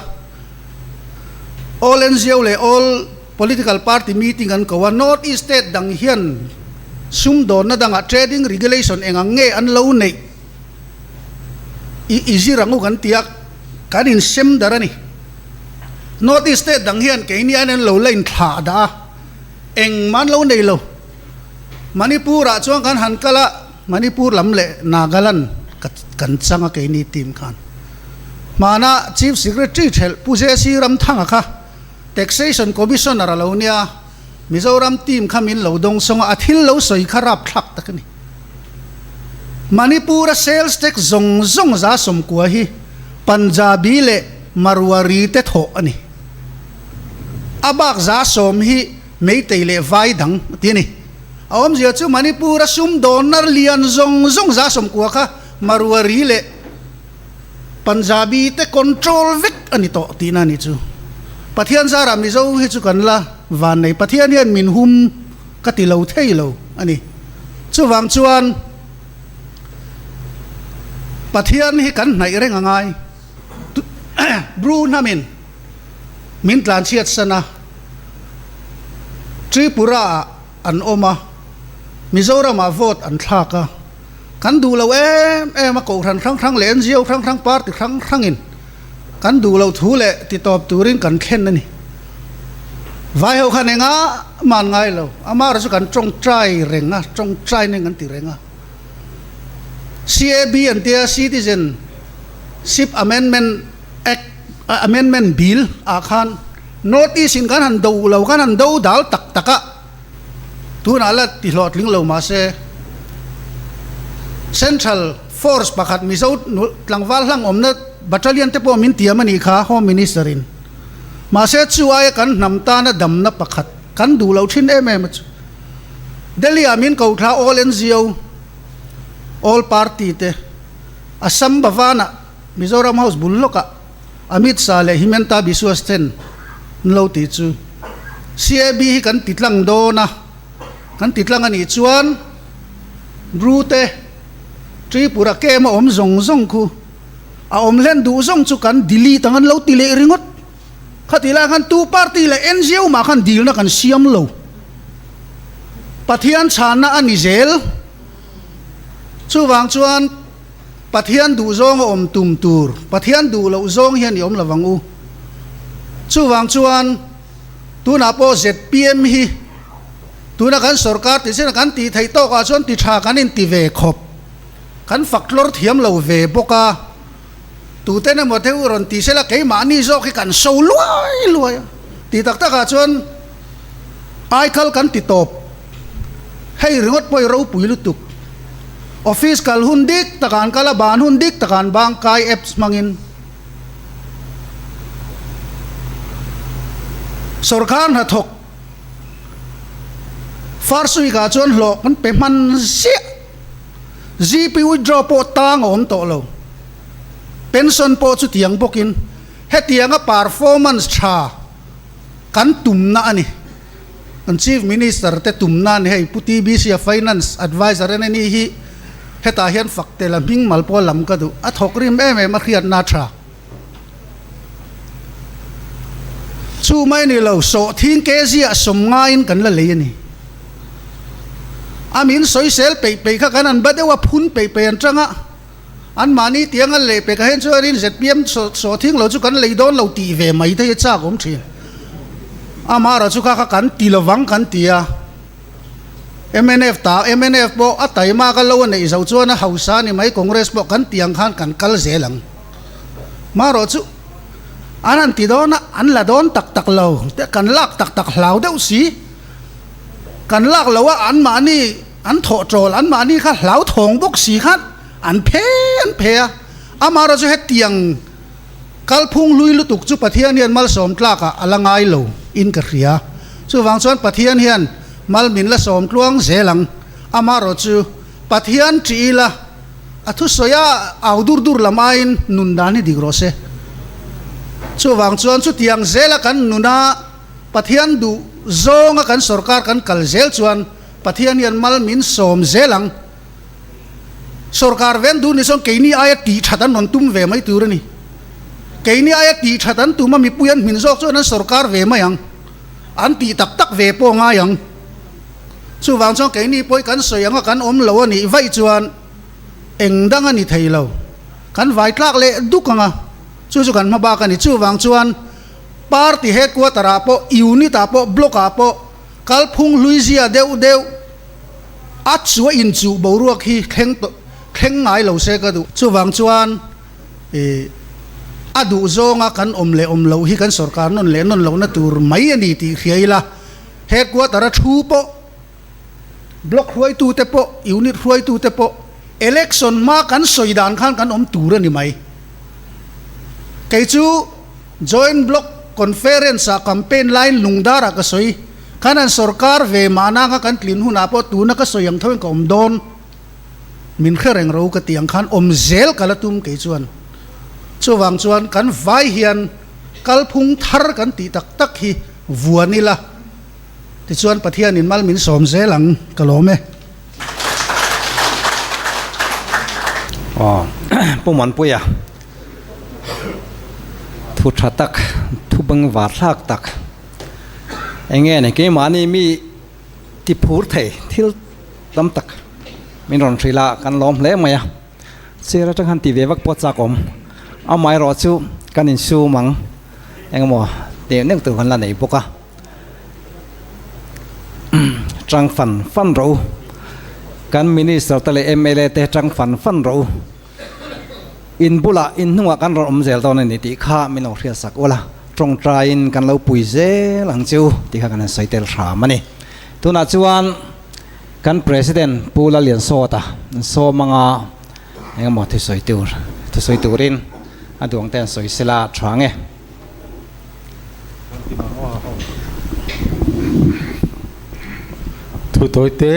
S3: all NGO leh all Political party meeting an ko a, North East state dang hian sumdawnna dangah trading regulation eng ang nge an lo neih i i zir ang u kan ti a, kan insem dar a ni. North East state dang hian keini aiin an lo la inthlah dah a, engmah an lo nei lo. Manipur ah chuan kan han kal a, Manipur lam leh Nagaland kan chang a keini team khan. Hmana Chief Secretary thelh Pu JC Ramthanga kha Taxation Commissioner a lo nia, Mizoram team kha min lo dawng sawng a, a thil lo sawi kha rapthlak tak a ni. Manipur-a sales tax zawng zawng 90% hi Punjabi leh Marwari te thawh a ni. A bak 10% hi Meitei leh Vai dang a ti a ni. A awmzia chu Manipur-a sumdawnna lian zawng zawng 90% kha Marwari leh Punjabi te control vek a ni tawh tihna a ni chu. Pathian zarah Mizo hi chu kan la van nei. Pathian hian min hum ka ti lo thei lo a ni. Chuvang chuan Pathian hi kan hnaih reng a ngai. Bru hnamin min tlanchhiat san a, Tripura ah an awm a, Mizoramah vote an thlak a, kan duh lo em em a, kohhran hrang hrang leh NGO hrang hrang, party hrang hrangin kan duh loh thu leh titawp turin kan thlen a ni. Vai ho khan enga man ngai lo. Amaherawh chu kan tawngtai reng a, tawngtai nen kan ti reng a. CAB an tia Citizen Ship Amendment Act Amendment Bill ah khan North East in kan han do lo, kan han do dal tak tak a, tunah la ti hlawhtling lo mahse Central Force pakhat Mizo tlangval hlang awmna Battalion te pawh min tiam a nih kha Home Minister in. Mahse chu aia kan hnam tana damna pakhat kan duh loh thin em em a chu. Delhi ah min ko thla All NGO, All Party te Assam Bhavan ah Mizoram House bul lawkah Amit Shah leh Himanta Biswas ten an lo tih chu CAB hi kan ti tlang dawn a, kan ti tlang a nih chuan Bru te Tripura camp a awm zawng zawng khu a awm hlen duh zawng chu kan delete ang an lo ti leh ringawt. Khati lai khan tu party leh NGO mah khan dilna kan siam lo. Pathian chhanna a ni zel. Chuvang chuan Pathian duh zawng a awm tum tur, Pathian duh loh zawng hian i awm lo vang u. Chuvang chuan tunah pawh zpm hi tuna kan sorkar tih chin a kan tih theih tawkah chuan ti tha kan inti ve khawp. Kan fak tlawr thiam lo ve bawk a. Tuten emaw deuh rawn ti sela keimahni zawk hi kan so luai luai a. Tih tak takah chuan aikal kan ti tawp. Hei ringawt pawh i ropui lutuk. Office kal hun dik takah an kal a, ban hun dik takah an bang kai apps hmangin. Sorkar hnathawk first week ah chuan hlawh kan pe hman ziah. GP withdraw pawh tang a awm tawh lo. Pension pawh chutiang bawkin hetianga performance tha kan tumna a ni. Kan Chief Minister te tumna a ni hei, Pu TBC a Finance Adviser a ni hi hetah hian fak tel a hming mal pawh lam ka duh. A thawk rim em em a hriatna tha. Chu mai ni lo, sawhthing kg ah sawm ngaiin kan la lei a ni. A min sawisel peih peih kha kan an ba deuh a, phun peih peih an tang a, anmahni tiang an leh pek a hen chuanin zpm sawhthing lo chu kan lei dawn lo tih ve mai te hi chak awm thin. Amaherawh chu kha kha kan ti lovang kan ti a, mnf ta mnf pawh a taima ka lo a neih zo chuan a hausa a ni mai, Congress pawh kan ti ang khan kan kal zel ang. Marawh chu an han ti dawn a, an la dawn tak tak lo, te kan lak tak tak hlau deuh si. Kan lak lo a, anmahni an thawh tawl, anmahni kha hlau thawng bawk si khan an phe an phe a. Amaherawh chu hetiang kalphung hlui lutuk chu Pathian hian malsawm tlakah a la ngai lo in ka hria. Chuvang chuan Pathian hian mal min la sawm tluang zel ang. Amaherawh chu Pathian ṭih ila. A thusawi a au dur dur lam aiin nun dan hi dik rawh se. Chuvang chuan chutiang zela kan nuna Pathian duh zawnga kan sorkar kan kal zel chuan Pathian hian mal min sawm zel ang. Sorkar ven duh ni chuan keini aia tih that an rawn tum ve mai tur a ni. Keini aia tih that an tum a mipui an hmin zawk chuan an sorkar ve mai ang. An tih tak tak ve pawh ngai ang. Chuvang chuan keini pawh hi kan sawi anga kan awm lo a nih vaih chuan eng dang a ni thei lo. Kan vai tlak leh duk ang a, chu chu kan hma bak a ni. Chuvang chuan party headquarter ah pawh, unit ah pawh, block ah pawh kalphung hlui zia deuh deuh a chu a inchuh boruak hi thleng tawh thleng ngai lo se ka duh. Chuvang chuan ih a duh zawnga kan awm leh awm loh hi kan sorkar nawn leh nawn lohna tur mai a ni tih hria ila. Headquarter a thu pawh, Block hruaitute pawh, Unit hruaitute pawh election hma kan sawi dan khan kan awm tur a ni mai. Kei chu Joint Block Conference ah campaign laiin lungdar ah ka sawi, khan an sorkar ve mahna kha kan tlin hunah pawh tuna ka sawi ang tho in ka awm dawn, min hre reng ro ka tih ang khan awm zel ka la tum kei chuan. Chuvang chuan kan vai hian kalphung thar kan tih tak tak hi Vuan ila, tichuan Pathianin mal min sawm zel ang, ka lawm e.
S1: Aw, Pu Muanpuia, thu tha tak, thu beng var thlak tak, eng nge ni keimahni mi ti phur thei thil tam tak min rawn hrilh a, kan lawm hle mai a, chair atang khan ti ve vak pawh chak awm, amaherawhchu kan insum ang. Engemaw tih neuh tur kan la nei bawk a. Tang fan fan rawh u. Kan Minister te leh mla te tang fan fan rawh u. In bulah, in hnungah kan rawn awm zel dawn a ni tih kha min lo hriatsak ula, tawngtaiin kan lo pui zel ang che u tih kha kan han sawi tel hram a ni. Tunah chuan kan President Pu Lalliansawta sawm anga engemaw thusawi tur thusawi turin a duang te an sawi sela tha nge.
S4: Thu tawi te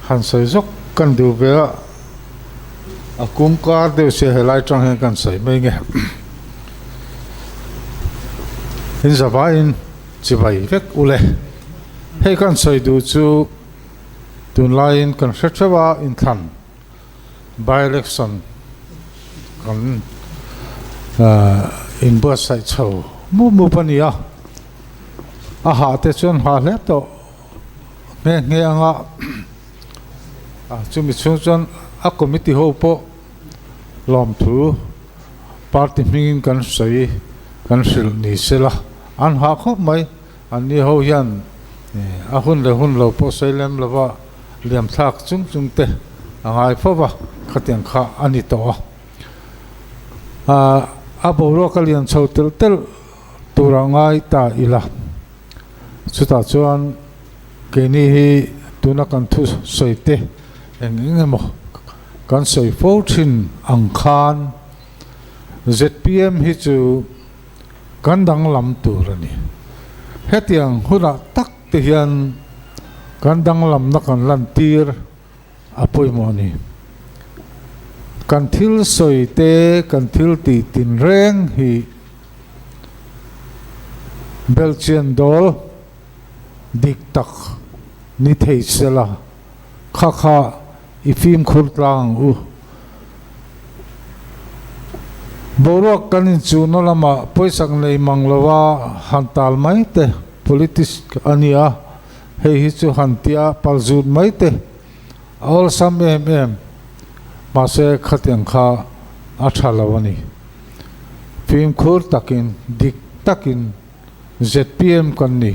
S4: han sawi zawk kan duh ve a, a kum kar deuh sia helai tang hian kan sawi mai nge. In zavaiin chibai vek ule. Hei kan sawi duh chu tunlaiin kan hre theuh a inthlan. By-election kan inbuatsaih chho mup mup a ni a, a hah te chuan hah hle tawh nghe nghe ang a, chumi chhung chuan a committee ho pawh lawmthu party hmingin kan sawi kan hrilh ni sela an hah khawp mai. Anni ho hian a hun leh hun lo pawh sawi lem lova liam thlak chung chung te a ngai fo va, khatiang kha a ni tawh a. A boruak a lian chho telh telh tur a ngai ta ila. Chutah chuan keini hi tuna kan thu sawi te eng eng emaw kan sawi fo thin ang khan zpm hi chu Kan danglam tur a ni. Hetiang hunah tak te hian kan danglamna kan lantir a pawimawh a ni. Kan thil sawi te, kan thil tih tinreng hi belhchian dawl dik tak ni thei sela kha kha I fimkhur tlang ang u. Boruak kan inchuhna lamah pawisak nei mang lova han tal mai te, politics a nia, hei hi chu han tia pal zut mai te a awlsam em em, mahse khatiang kha a tha lo a ni. Fimkhur takin, dik takin zpm kan ni,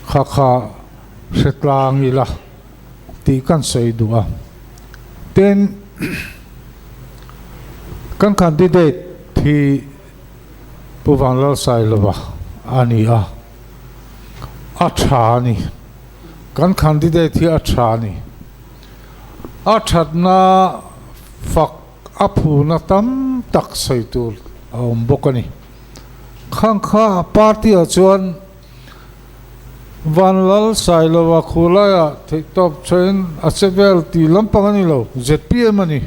S4: kha kha hre tlang ila. Tih kan sawi duh a. Tin, kan candidate hi Pu Vanlalsailova a ni a, a tha a ni. Kan candidate hi a tha a ni. A thatna fak a phuna tam tak sawi tur a awm bawk a ni. Khang kha party-ah chuan Vanlal Sailova khulaiah theihtawp chhuahin a che vel tih lampang a ni lo, zpm a ni.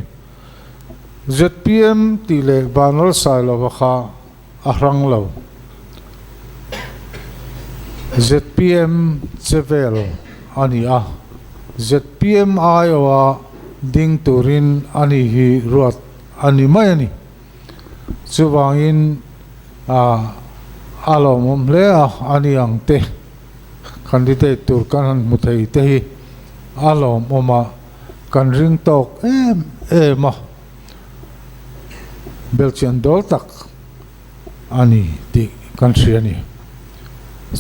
S4: Zpm tih leh Vanlal Sailova kha a hrang lo. Zpm che vel a ni a, zpm aiawha ding turin a ni hi ruat a ni mai a ni. Chuvangin a lawmawm hle a, a ni ang te candidate tur kan han hmu thei te hi a lawmawm a, kan ring tawk em em a, belchian dawl tak a ni tih kan hria a ni.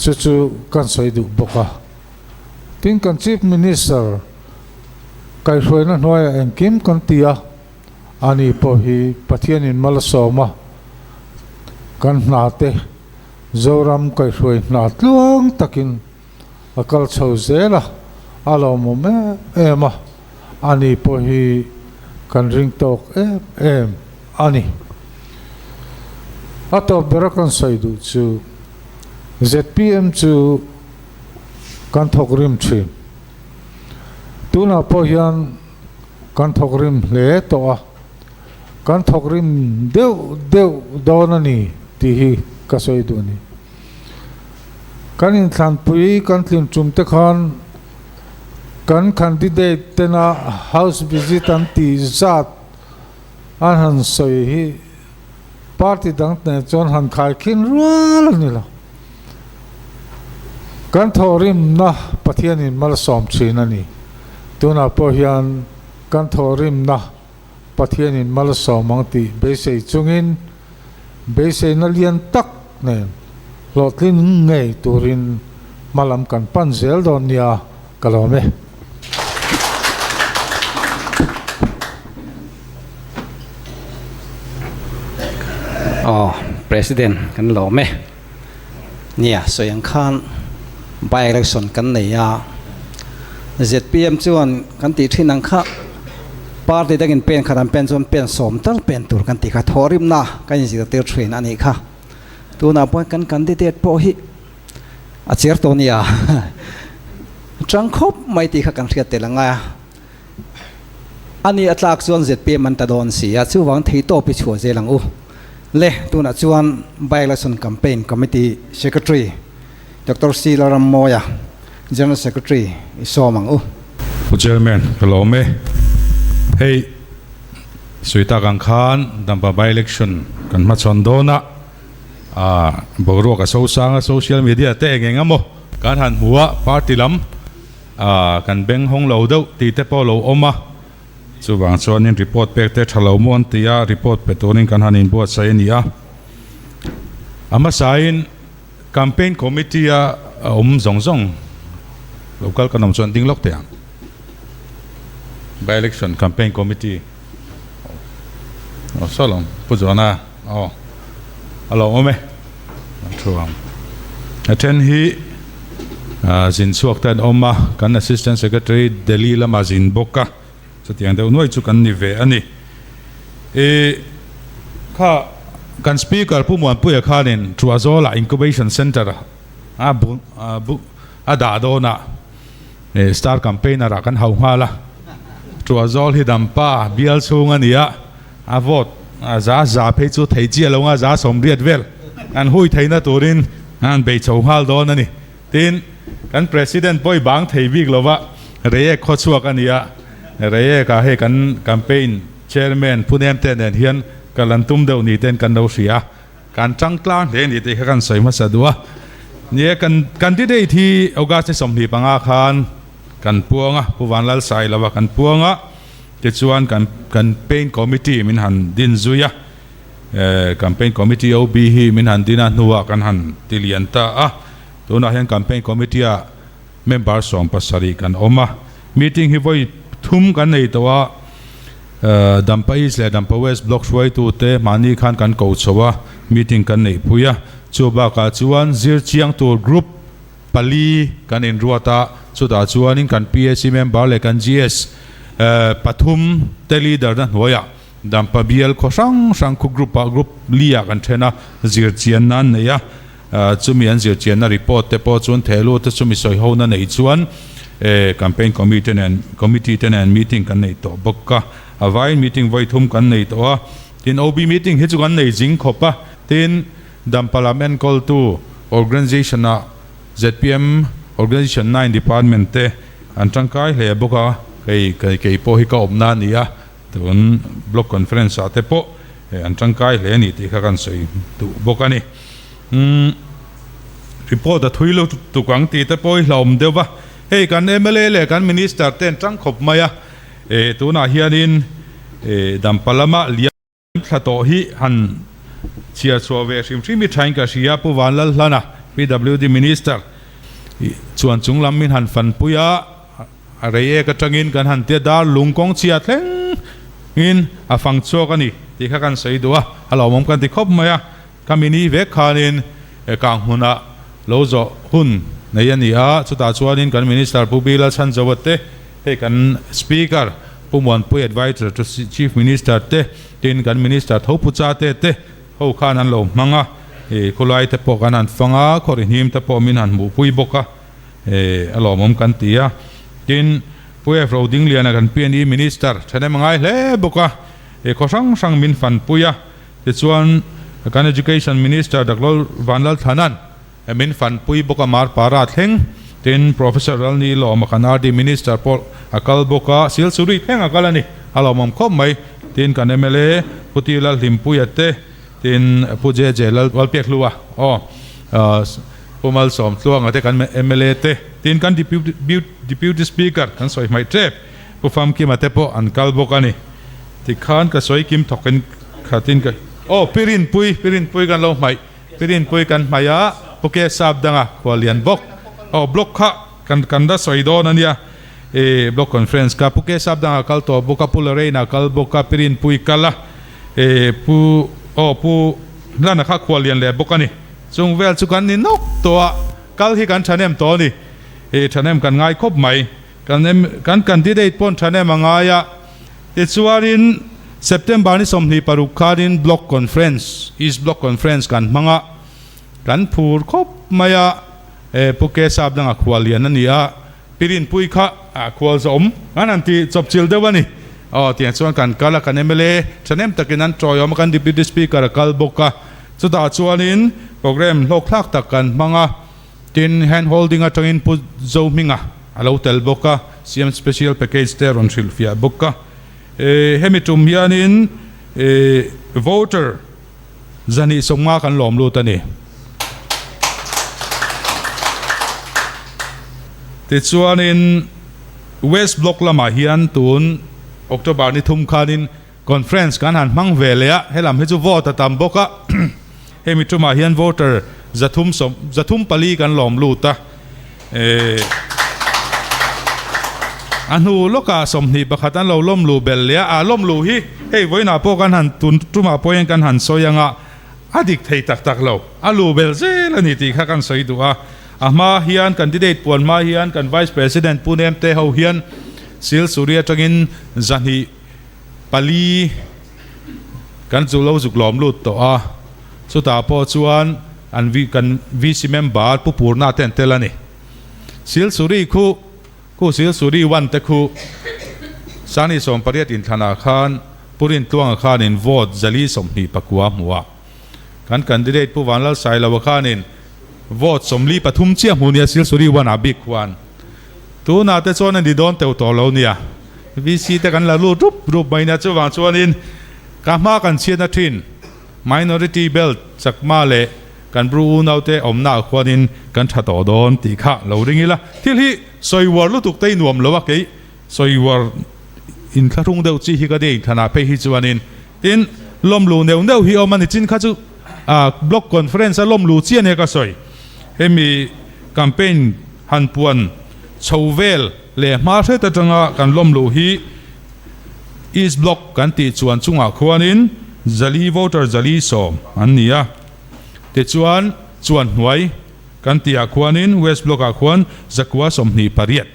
S4: Chu chu kan sawi duh bawk a. Tin, kan Chief Minister kaihhruaina hnuaiah engkim kan ti a. Ani pawh hi Pathianin mal a sawm a, kan hna te Zoram kaihhruai hna tluang takin a kal chho zel a, a lawmawm em em a, ani pawh hi kan ring tawk em em a ni. A tawp bera kan sawi duh chu zpm chu kan thawk rim thin. Tunah pawh hian Kan thawk rim hle tawh a, kan thawk rim deuh deuh dawn a ni tih hi ka sawi duh a ni. Kan inthlanpui kan tlin tum te khan kan candidate tena house visit an tih zat an han sawi hi party dang nen chuan han khaikhin rual a ni lo. Kan thawhrimna Pathianin malsawm thin a ni. Tunah pawh hian kan thawhrimna Pathianin malsawm ang tih beisei chungin beiseina lian tak nen hlawhtlin ngei turin Hmalam kan pan zel dawn nia ka lawm e.
S1: Aw President kan lawm e. Nia sawi ang khan by election kan nei a, zpm chuan kan tih thin ang kha party dangin pen khat an pen chuan pen sawm tal pen tur kan tih kha thawhrimna kan inzirtir thin a nih kha. Tunah pawh kan candidate pawh hi a cher tawh nia tang khawp mai tih kha kan hriat tel ang a, ani a tlak chuan zpm an ta dawn si a, chuvang thei tawp i chhuah zel ang u. Le tunah chuan by election campaign committee secretary Doctor C Lalrammawia General Secretary i sawm ang u.
S5: Pu Chairman, ka lawm e. Hei sawi tak ang khan Dampa by election kan hmachhawn dawn a, boruak a sosang a, social media te eng eng emaw kan han hmu a, party lam kan beng hawng lo deuh tih te pawh lo awm a, chuvang chuanin report pek te tha lo maw an ti a, report pe turin kan han inbuatsaih a ni a. A hmasain Campaign committee a awm zawng zawng local kan awm chuan ding lawk teh ang. By election campaign committee aw saw lo Pu Johna aw a lo awm e an thu ang. A then hi zin chhuak te an awm a, kan assistant secretary Delhi lama zin bawk a, chutiang deuh nuai chu kan ni ve a ni. I kha kan speaker Pu Muanpuia khanin Truazawla Incubation Centre a bu bu a dah dawnah star campaigner ah kan hau nghal a, Truazawl hi dampa bial chhung a ni a, a vote a za za phei chu thei chiah lo nga za 80 vel an hui theihna turin an bei chho nghal dawn a ni. Tin, kan President pawh i bang thei bik lova Reiek khawchhuak a ni a, Reiek ah hei kan campaign chairman Pu Nemte nen hian kal an tum deuh ni ten kan lo hria a, kan tang tlang hle ni tih kha kan sawi hmasa duh a. Ni e, kan candidate hi August ni 25 khan kan puang a, Pu Vanlalsailova kan puang a, tichuan kan campaign committee min han din zui a. Campaign Committee OB hi min han din a hnuah kan han ti lian ta a, tunah hian Campaign Committee ah member 70 kan awm a, meeting hi vawi thum kan nei tawh a, Dampa East leh Dampa West Block hruaitute mahni khan kan ko chho a, meeting kan neih pui a, chu bakah chuan zir chiang tur group pali kan inruat a, chutah chuanin kan PAC member leh kan GS pathum te leader na hnuaiah Dampa bial khaw hrang hrang khu group ah group li ah kan then a, zir chianna an nei a, chumi an zir chianna report te pawh chuan thehlut te chumi sawi ho na neih chuan campaign committee nen committee te nen meeting kan nei tawh bawk a, a vaiin meeting vawi thum kan nei tawh a, tin OB meeting hi chu kan nei zing khawp a, tin Dampa lam enkawltu organisation ah zpm organisation 9 department te an tangkai hle bawk a, hei kei pawh hi ka awmna a ni a. Tun Block Conference ah te pawh an tangkai hle a ni tih kha kan sawi duh bawk a ni. Umm report a thui lo tuk ang tih te pawh hi hlauhawm deuh va, hei kan mla leh kan Minister te an tang khawp mai a, eh tunah hianin eh Dampa lama liam thla tawh hi han chhiar chhuah ve hrim hrim hi thain ka hria, Pu Vanlalhlana PWD Minister chuan chung lam min han fanpui a. A rei ek atangin kan han tia dar lung kawng chhia thleng in a fang chhuak a ni tih kha kan sawi duh a, a lawmawm kan ti khawp mai a. Ka mini vek khanin kang hmunah lo zawh hun nei a ni a, chutah chuanin kan Minister Pu Bilal Chhanzova te, hei kan Speaker Pu Muanpui Adviser to Chief Minister te, tin kan Minister Tho Pu Chate te ho khan an lo hmang a, khawlai te pawh kan han fang a, khawrihnim te pawh min han hmuhpui bawk a. A lawmawm kan ti a, tin Pu F Rodingliana kan PNE Minister thahnem a ngai hle bawk a, he khaw hrang hrang min fanpui a, tichuan kan Education Minister Doctor Vanlalthlanan min fanpui bawk a, Marpara thleng, tin Professor Ralni Lawma kan RD Minister pawh a kal bawk a, Silchuri thleng a kal a ni, a lawmawm khawp mai, tin kan mla Pu T Lalhlimpuia te, tin Pu JJ Lalpiakhlua aw. Pu Malsawm Tluanga te kan mla te, tin kan Deputy Speaker kan sawi hmaih tep Pu Famkima te pawh an kal bawk a ni. Tikhan ka sawi kim thawkin khatin ka aw Pi Rinpui, Pi Rinpui kan lo hmaih, Pi Rinpui kan hmaih a, Pu Kesap danga khualian bawk. Aw block kha kan kan la sawi dawn a nia. E block conference kha Pu Kesap dangah kal tawh bawk a, Pu Lorraine-ah kal bawk a, Pi Rinpuii kal a, e Pu aw Pu Hlana kha khual lian leh bawk a ni. Chung vel chu kan ni nawk tawh a, kal hi kan thahnem tawh a ni. E thahnem kan ngai khawp mai. Kan kan candidate pawn thahnem a ngai a. Tichuanin September ni 26 khanin Block Conference, East Block Conference kan hmang a, kan phur khawp mai a, e Pu Kesap danga khual lian a ni a, Pi Rinpui kha khual zawm an han ti chawpchilh deuh a ni. Aw tiang chuan kan kal a, kan mla thahnem takin an tawiawm a, kan Deputy Speaker a kal bawk a, chutah chuanin programme hlawkthlak tak kan hmang a. Tin, hand holding atangin Pu Zohminga a lo tel bawk a, CM Special Package te a rawn hrilhfiah bawk a. Hemi tum hianin voter 250 kan lawm lut a ni. Tichuanin West Block lamah hian tun October ni thum khanin Conference kan han hmang ve leh a, helam hi chu vote a tam bawk a, hemi tumah hian voter 300 304 kan lawm lut a, eh a hnu lawkah 21 an lo lawm luh belh leh a, a lawm luh hi hei vawiinah pawh kan han tun tumah pawh hian kan han sawi ang a, a dik thei tak tak lo, a luh belh zel a ni tih kha kan sawi duh a, a hma hian candidate puan hma hian kan Vice President Pu Nemte ho hian Silsuri atangin 200 pali kan chu lo zuk lawm lut tawh a, chutah pawh chuan an vi kan VC member Pu Purna te an tel a ni. Silsuri khu khu Silsuri one te khu Sani 18 inthlanah khan Pu Rintluanga khanin vote 429 hmu a, kan candidate Pu Vanlalsailoa khanin vote 43 chiah hmu nia Silsuri one ah bik khuan Tunah te chuan a ni dawn teuh tawh lo nia. VC te kan la lut rup rup mai nia. Chuvang chuanin ka hma kan chhiatna thin minority belt chakma leh kan Bru unaute awmnaah khuanin kan tha tawh dawn tih kha lo ring ila. Thil hi sawi uar lutuk te i nuam lo a, kei sawi uar inthlahrung deuh chi hi ka nia inthlanah phei hi chuanin. Tin, lawmlu neuh neuh hi awm a ni. Chin kha chu block conference a lawmlu chiah nia ka sawi. Hemi campaign han puan chho vel leh hma hret atanga kan lawm luh hi East Block kan tih chuan chungah khuanin 400 voter 410 an ni a, tichuan chuan hnuai kan tihah khuanin West Block ah khuan 928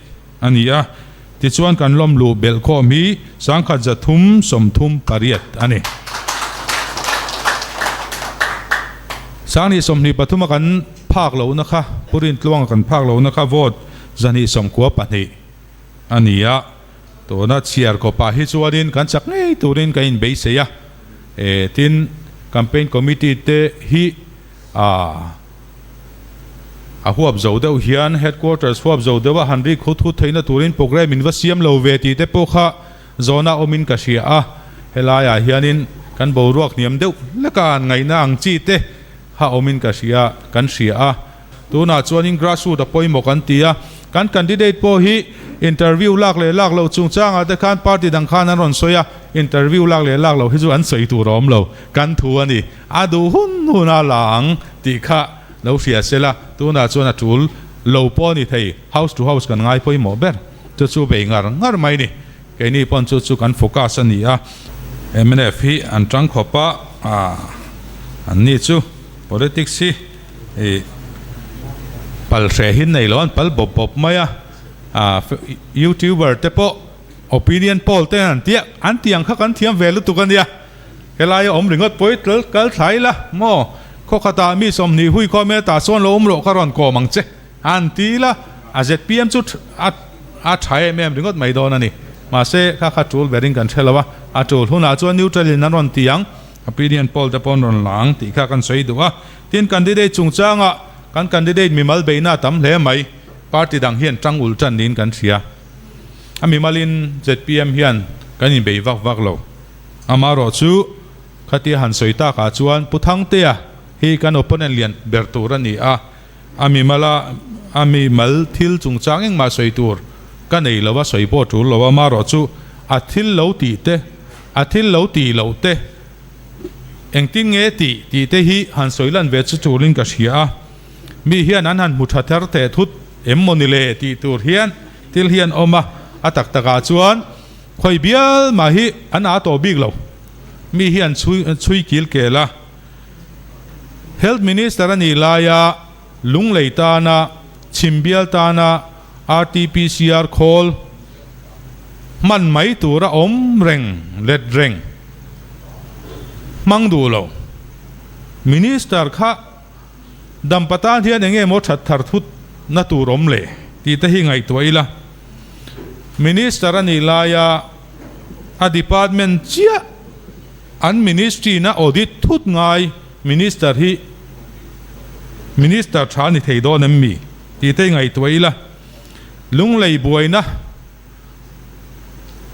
S5: a ni a, tichuan kan lawm luh belh khawm hi 1338 a ni. 2023 a kan phak lohna kha Pu Rintluanga kan phak lohna kha vote 292 a ni a, tuna chhiar kawpah hi chuanin kan chak ngei turin kan inbeisei a, e tin campaign committee te hi a a huap zo deuh hian headquarters huap zo deuh a han rik hut hut theihna turin programme in va siam lo ve tih te pawh kha zawhna awmin ka hria a, helaiah hianin kan boruak hniam deuh hleka an ngaihna ang chi te kha awmin ka hria, kan hria a. Tunah chuanin grassroot a pawimawh kan ti a, kan candidate pawh hi interview lak leh lak loh chungchangah te khan party dang khan an rawn sawi a, interview lak leh lak loh hi chu an sawi tur a awm lo, kan thu a ni, a duh hun hun a la ang tih kha lo hria se la, tunah chuan a tul lo pawh a ni thei, house to house kan ngai pawimawh ber, chu chu bei ngar ngar mai ni, keini pawn chu chu kan focus a ni a. Mnf hi an tang khawp a, an ni chu politics hi ih pal hreh hi nei lo an pal bawp bawp mai a, youtuber te pawh opinion poll te an tia an tih ang kha kan thiam ve lutuk a nia, helai a awm ringawt pawi tel kal thlai la maw khaw khatah mi 20 hui khawm ila tah chuan lo awm rawh ka rawn kawm ang che an ti la, a zpm chu a a tha em em ringawt mai dawn a ni, mahse kha kha tul berin kan hre lo a, a tul hunah chuan neutral in an rawn ti ang. Opinion poll te pawh an rawn la ang tih kha kan sawi duh a. Tin, candidate chungchangah kan candidate mimal beihna a tam hle mai. Party dang hian tang ul tan niin kan hria. A mimalin zpm hian kan inbei vak vak lo. Amaherawh chu khatia han sawi takah chuan Pu Thangtea hi kan opponent lian ber tur a ni a. A mimala a mimal thil chungchang engmah sawi tur ka nei lo a, sawi pawh tul lo a, amaherawh chu a thil lo tih te, a thil lo tih loh te, engtin nge tih tih te hi han sawi lan ve chu tulin ka hria a. Mi hian an han hmu tha ther teh thut. em maw ni le tih tur hian thil hi an awm a, a tak takah chuan khawi bial mah hi an aa tawh bik lo. Mi hi an chhui chhui kil kel a. Health Minister a nih laia Lunglei tana chhim bial tana RTPCR khawl hman mai tura awm reng let reng hmang duh lo. Minister kha Dampa tan hian eng nge maw that thar thut na tur awm le tih te hi ngaihtuah ila. Minister a nih laia a department chiah an ministry na audit thut ngai minister hi minister tha a ni thei dawn em mi tih te hi ngaihtuah ila. Lunglei buaina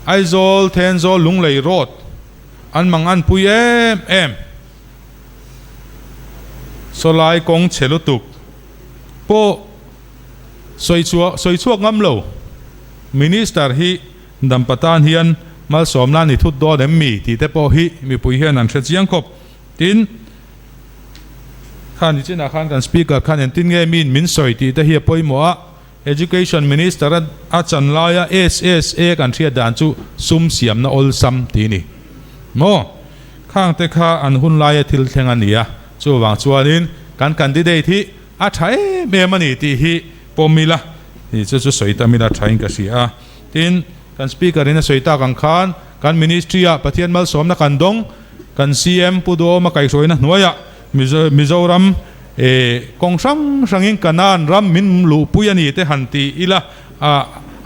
S5: Aizawl Thenzawl Lunglei road an mang an pui em em. Sawlai kawng chhe lutuk pawh sawi chhuah sawi chhuak ngam lo. Minister hi Dampa tan hian malsawmna a ni thut dawn em mi tih te pawh hi mipui hian an hre chiang khawp. Tin, kha nichinah khan kan Speaker khan engtin nge miin min sawi tih te hi a pawimawh a, Education Minister a chan laia SSA kan hriat dan chu sum siamna awlsam tih a ni maw? Khang te kha an hun laia thil thleng a ni a, chuvang chuanin kan candidate hi a tha em em a ni tih hi pawm ila, tih chu chu sawi tam ila thain ka hria a. Tin, kan Speaker in a sawi tak ang khan kan Ministry ah Pathian malsawmna kan dawng, kan CM Pu Duhawma kaihhruaina hnuaiah Mizoram kawng hrang hrangin Kanaan ram min luhpui a ni te han ti ila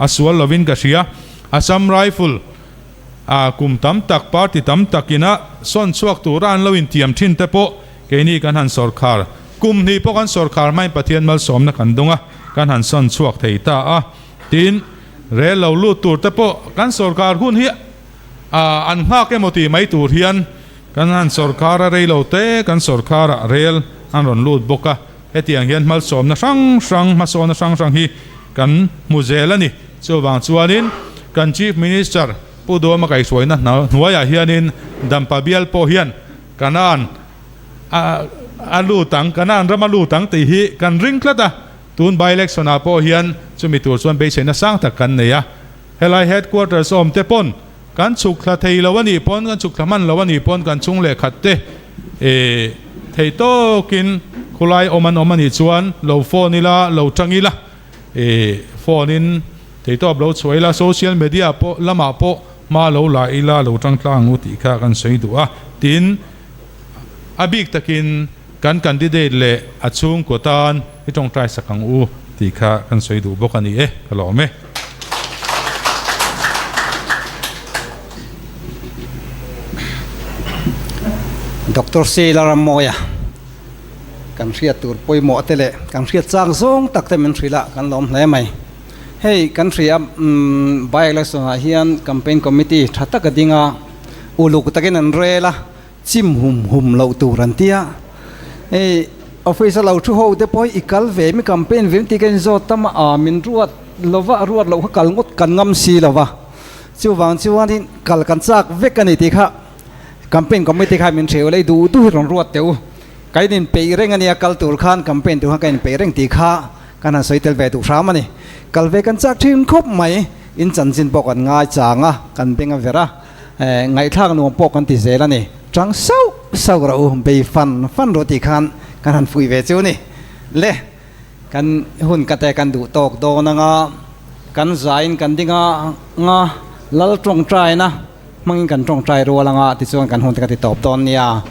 S5: a sual lovin ka hria. Assam Rifle a kum tam tak party tam takina sawn chhuak tura an lo intiam thin te pawh keini kan han sawrkhar kum hnih pawh kan sawrkhar hmain Pathian malsawmna kan dawng a, kan han sawn chhuak thei ta a. Tin, rel lo lut tur te pawh kan sawrkhar hun hi an nghak emaw tih mai tur hian Kan han sawrkhar a rei lo te kan sawrkhar ah rel an rawn lut bawk a, hetiang hian hmalsawmna hrang hrang, hmasawna hrang hrang hi kan hmu zel a ni. Chuvang chuanin kan Chief Minister Pu Duhawma kaihhruaina hnuaiah hianin Dampa bial pawh hian Kanaan a lut ang, Kanaan ram a lut ang tih hi kan ring tlat a, tun by-election ah pawh hian chumi tur chuan beiseina sang tak kan nei a, helai headquarters awm te pawn Kan chhuk thla thei lo a nih pawn, kan chhuk thla hman lo a nih pawn kan chung leh khat te thei tawkin khulai awm an awm a nih chuan lo phone ila, lo tang ila, phone in thei tawp lo chhuah ila, social media pawh lamah pawh hma lo la ila, lo tang tlang u tih kha kan sawi duh a. Tin, a bik takin kan candidate leh a chhungkaw tan i tawngtai sak ang u tih kha kan sawi duh bawk a ni e, ka lawm e.
S1: Doctor C Larammawia kan hriat tur pawimawh te leh kan hriat chang zawng tak te min hrilh a kan lawm hle mai. Hei kan hria by election ah hian campaign committee tha tak a ding a, uluk takin an rel a, chim hum hum loh tur an ti a. Hei office a lo thu ho te pawh hi i kal ve mi campaign ve mi tih ka inzawt tam a, aa min ruat lova a ruat loh kha kal ngawt kan ngam si lova. Chuvang chuanin kal kan chak vek a ni tih kha campaign committee kha min hreu leh duh duh hi rawn ruat teh u. Ka in inpeih reng a nia kal tur khan campaign tur khan ka inpeih reng tih kha kan han sawi tel ve duh hram a ni. Kal ve kan chak thin khawp mai, in chanchin pawh kan ngai chang a, kan beng a ver a. Ngaihthlak nuam pawh kan ti zel a ni. Tang sauh sauh rawh u, bei fan fan rawh tih khan kan han fuih ve chu ni. Le, kan hun ka te kan duh tawk dawn anga, kan zaiin kan ding anga, lal tawngtaina hmangin kan tawngtai rual anga tichuan kan hun te ka ti tawp dawn nia.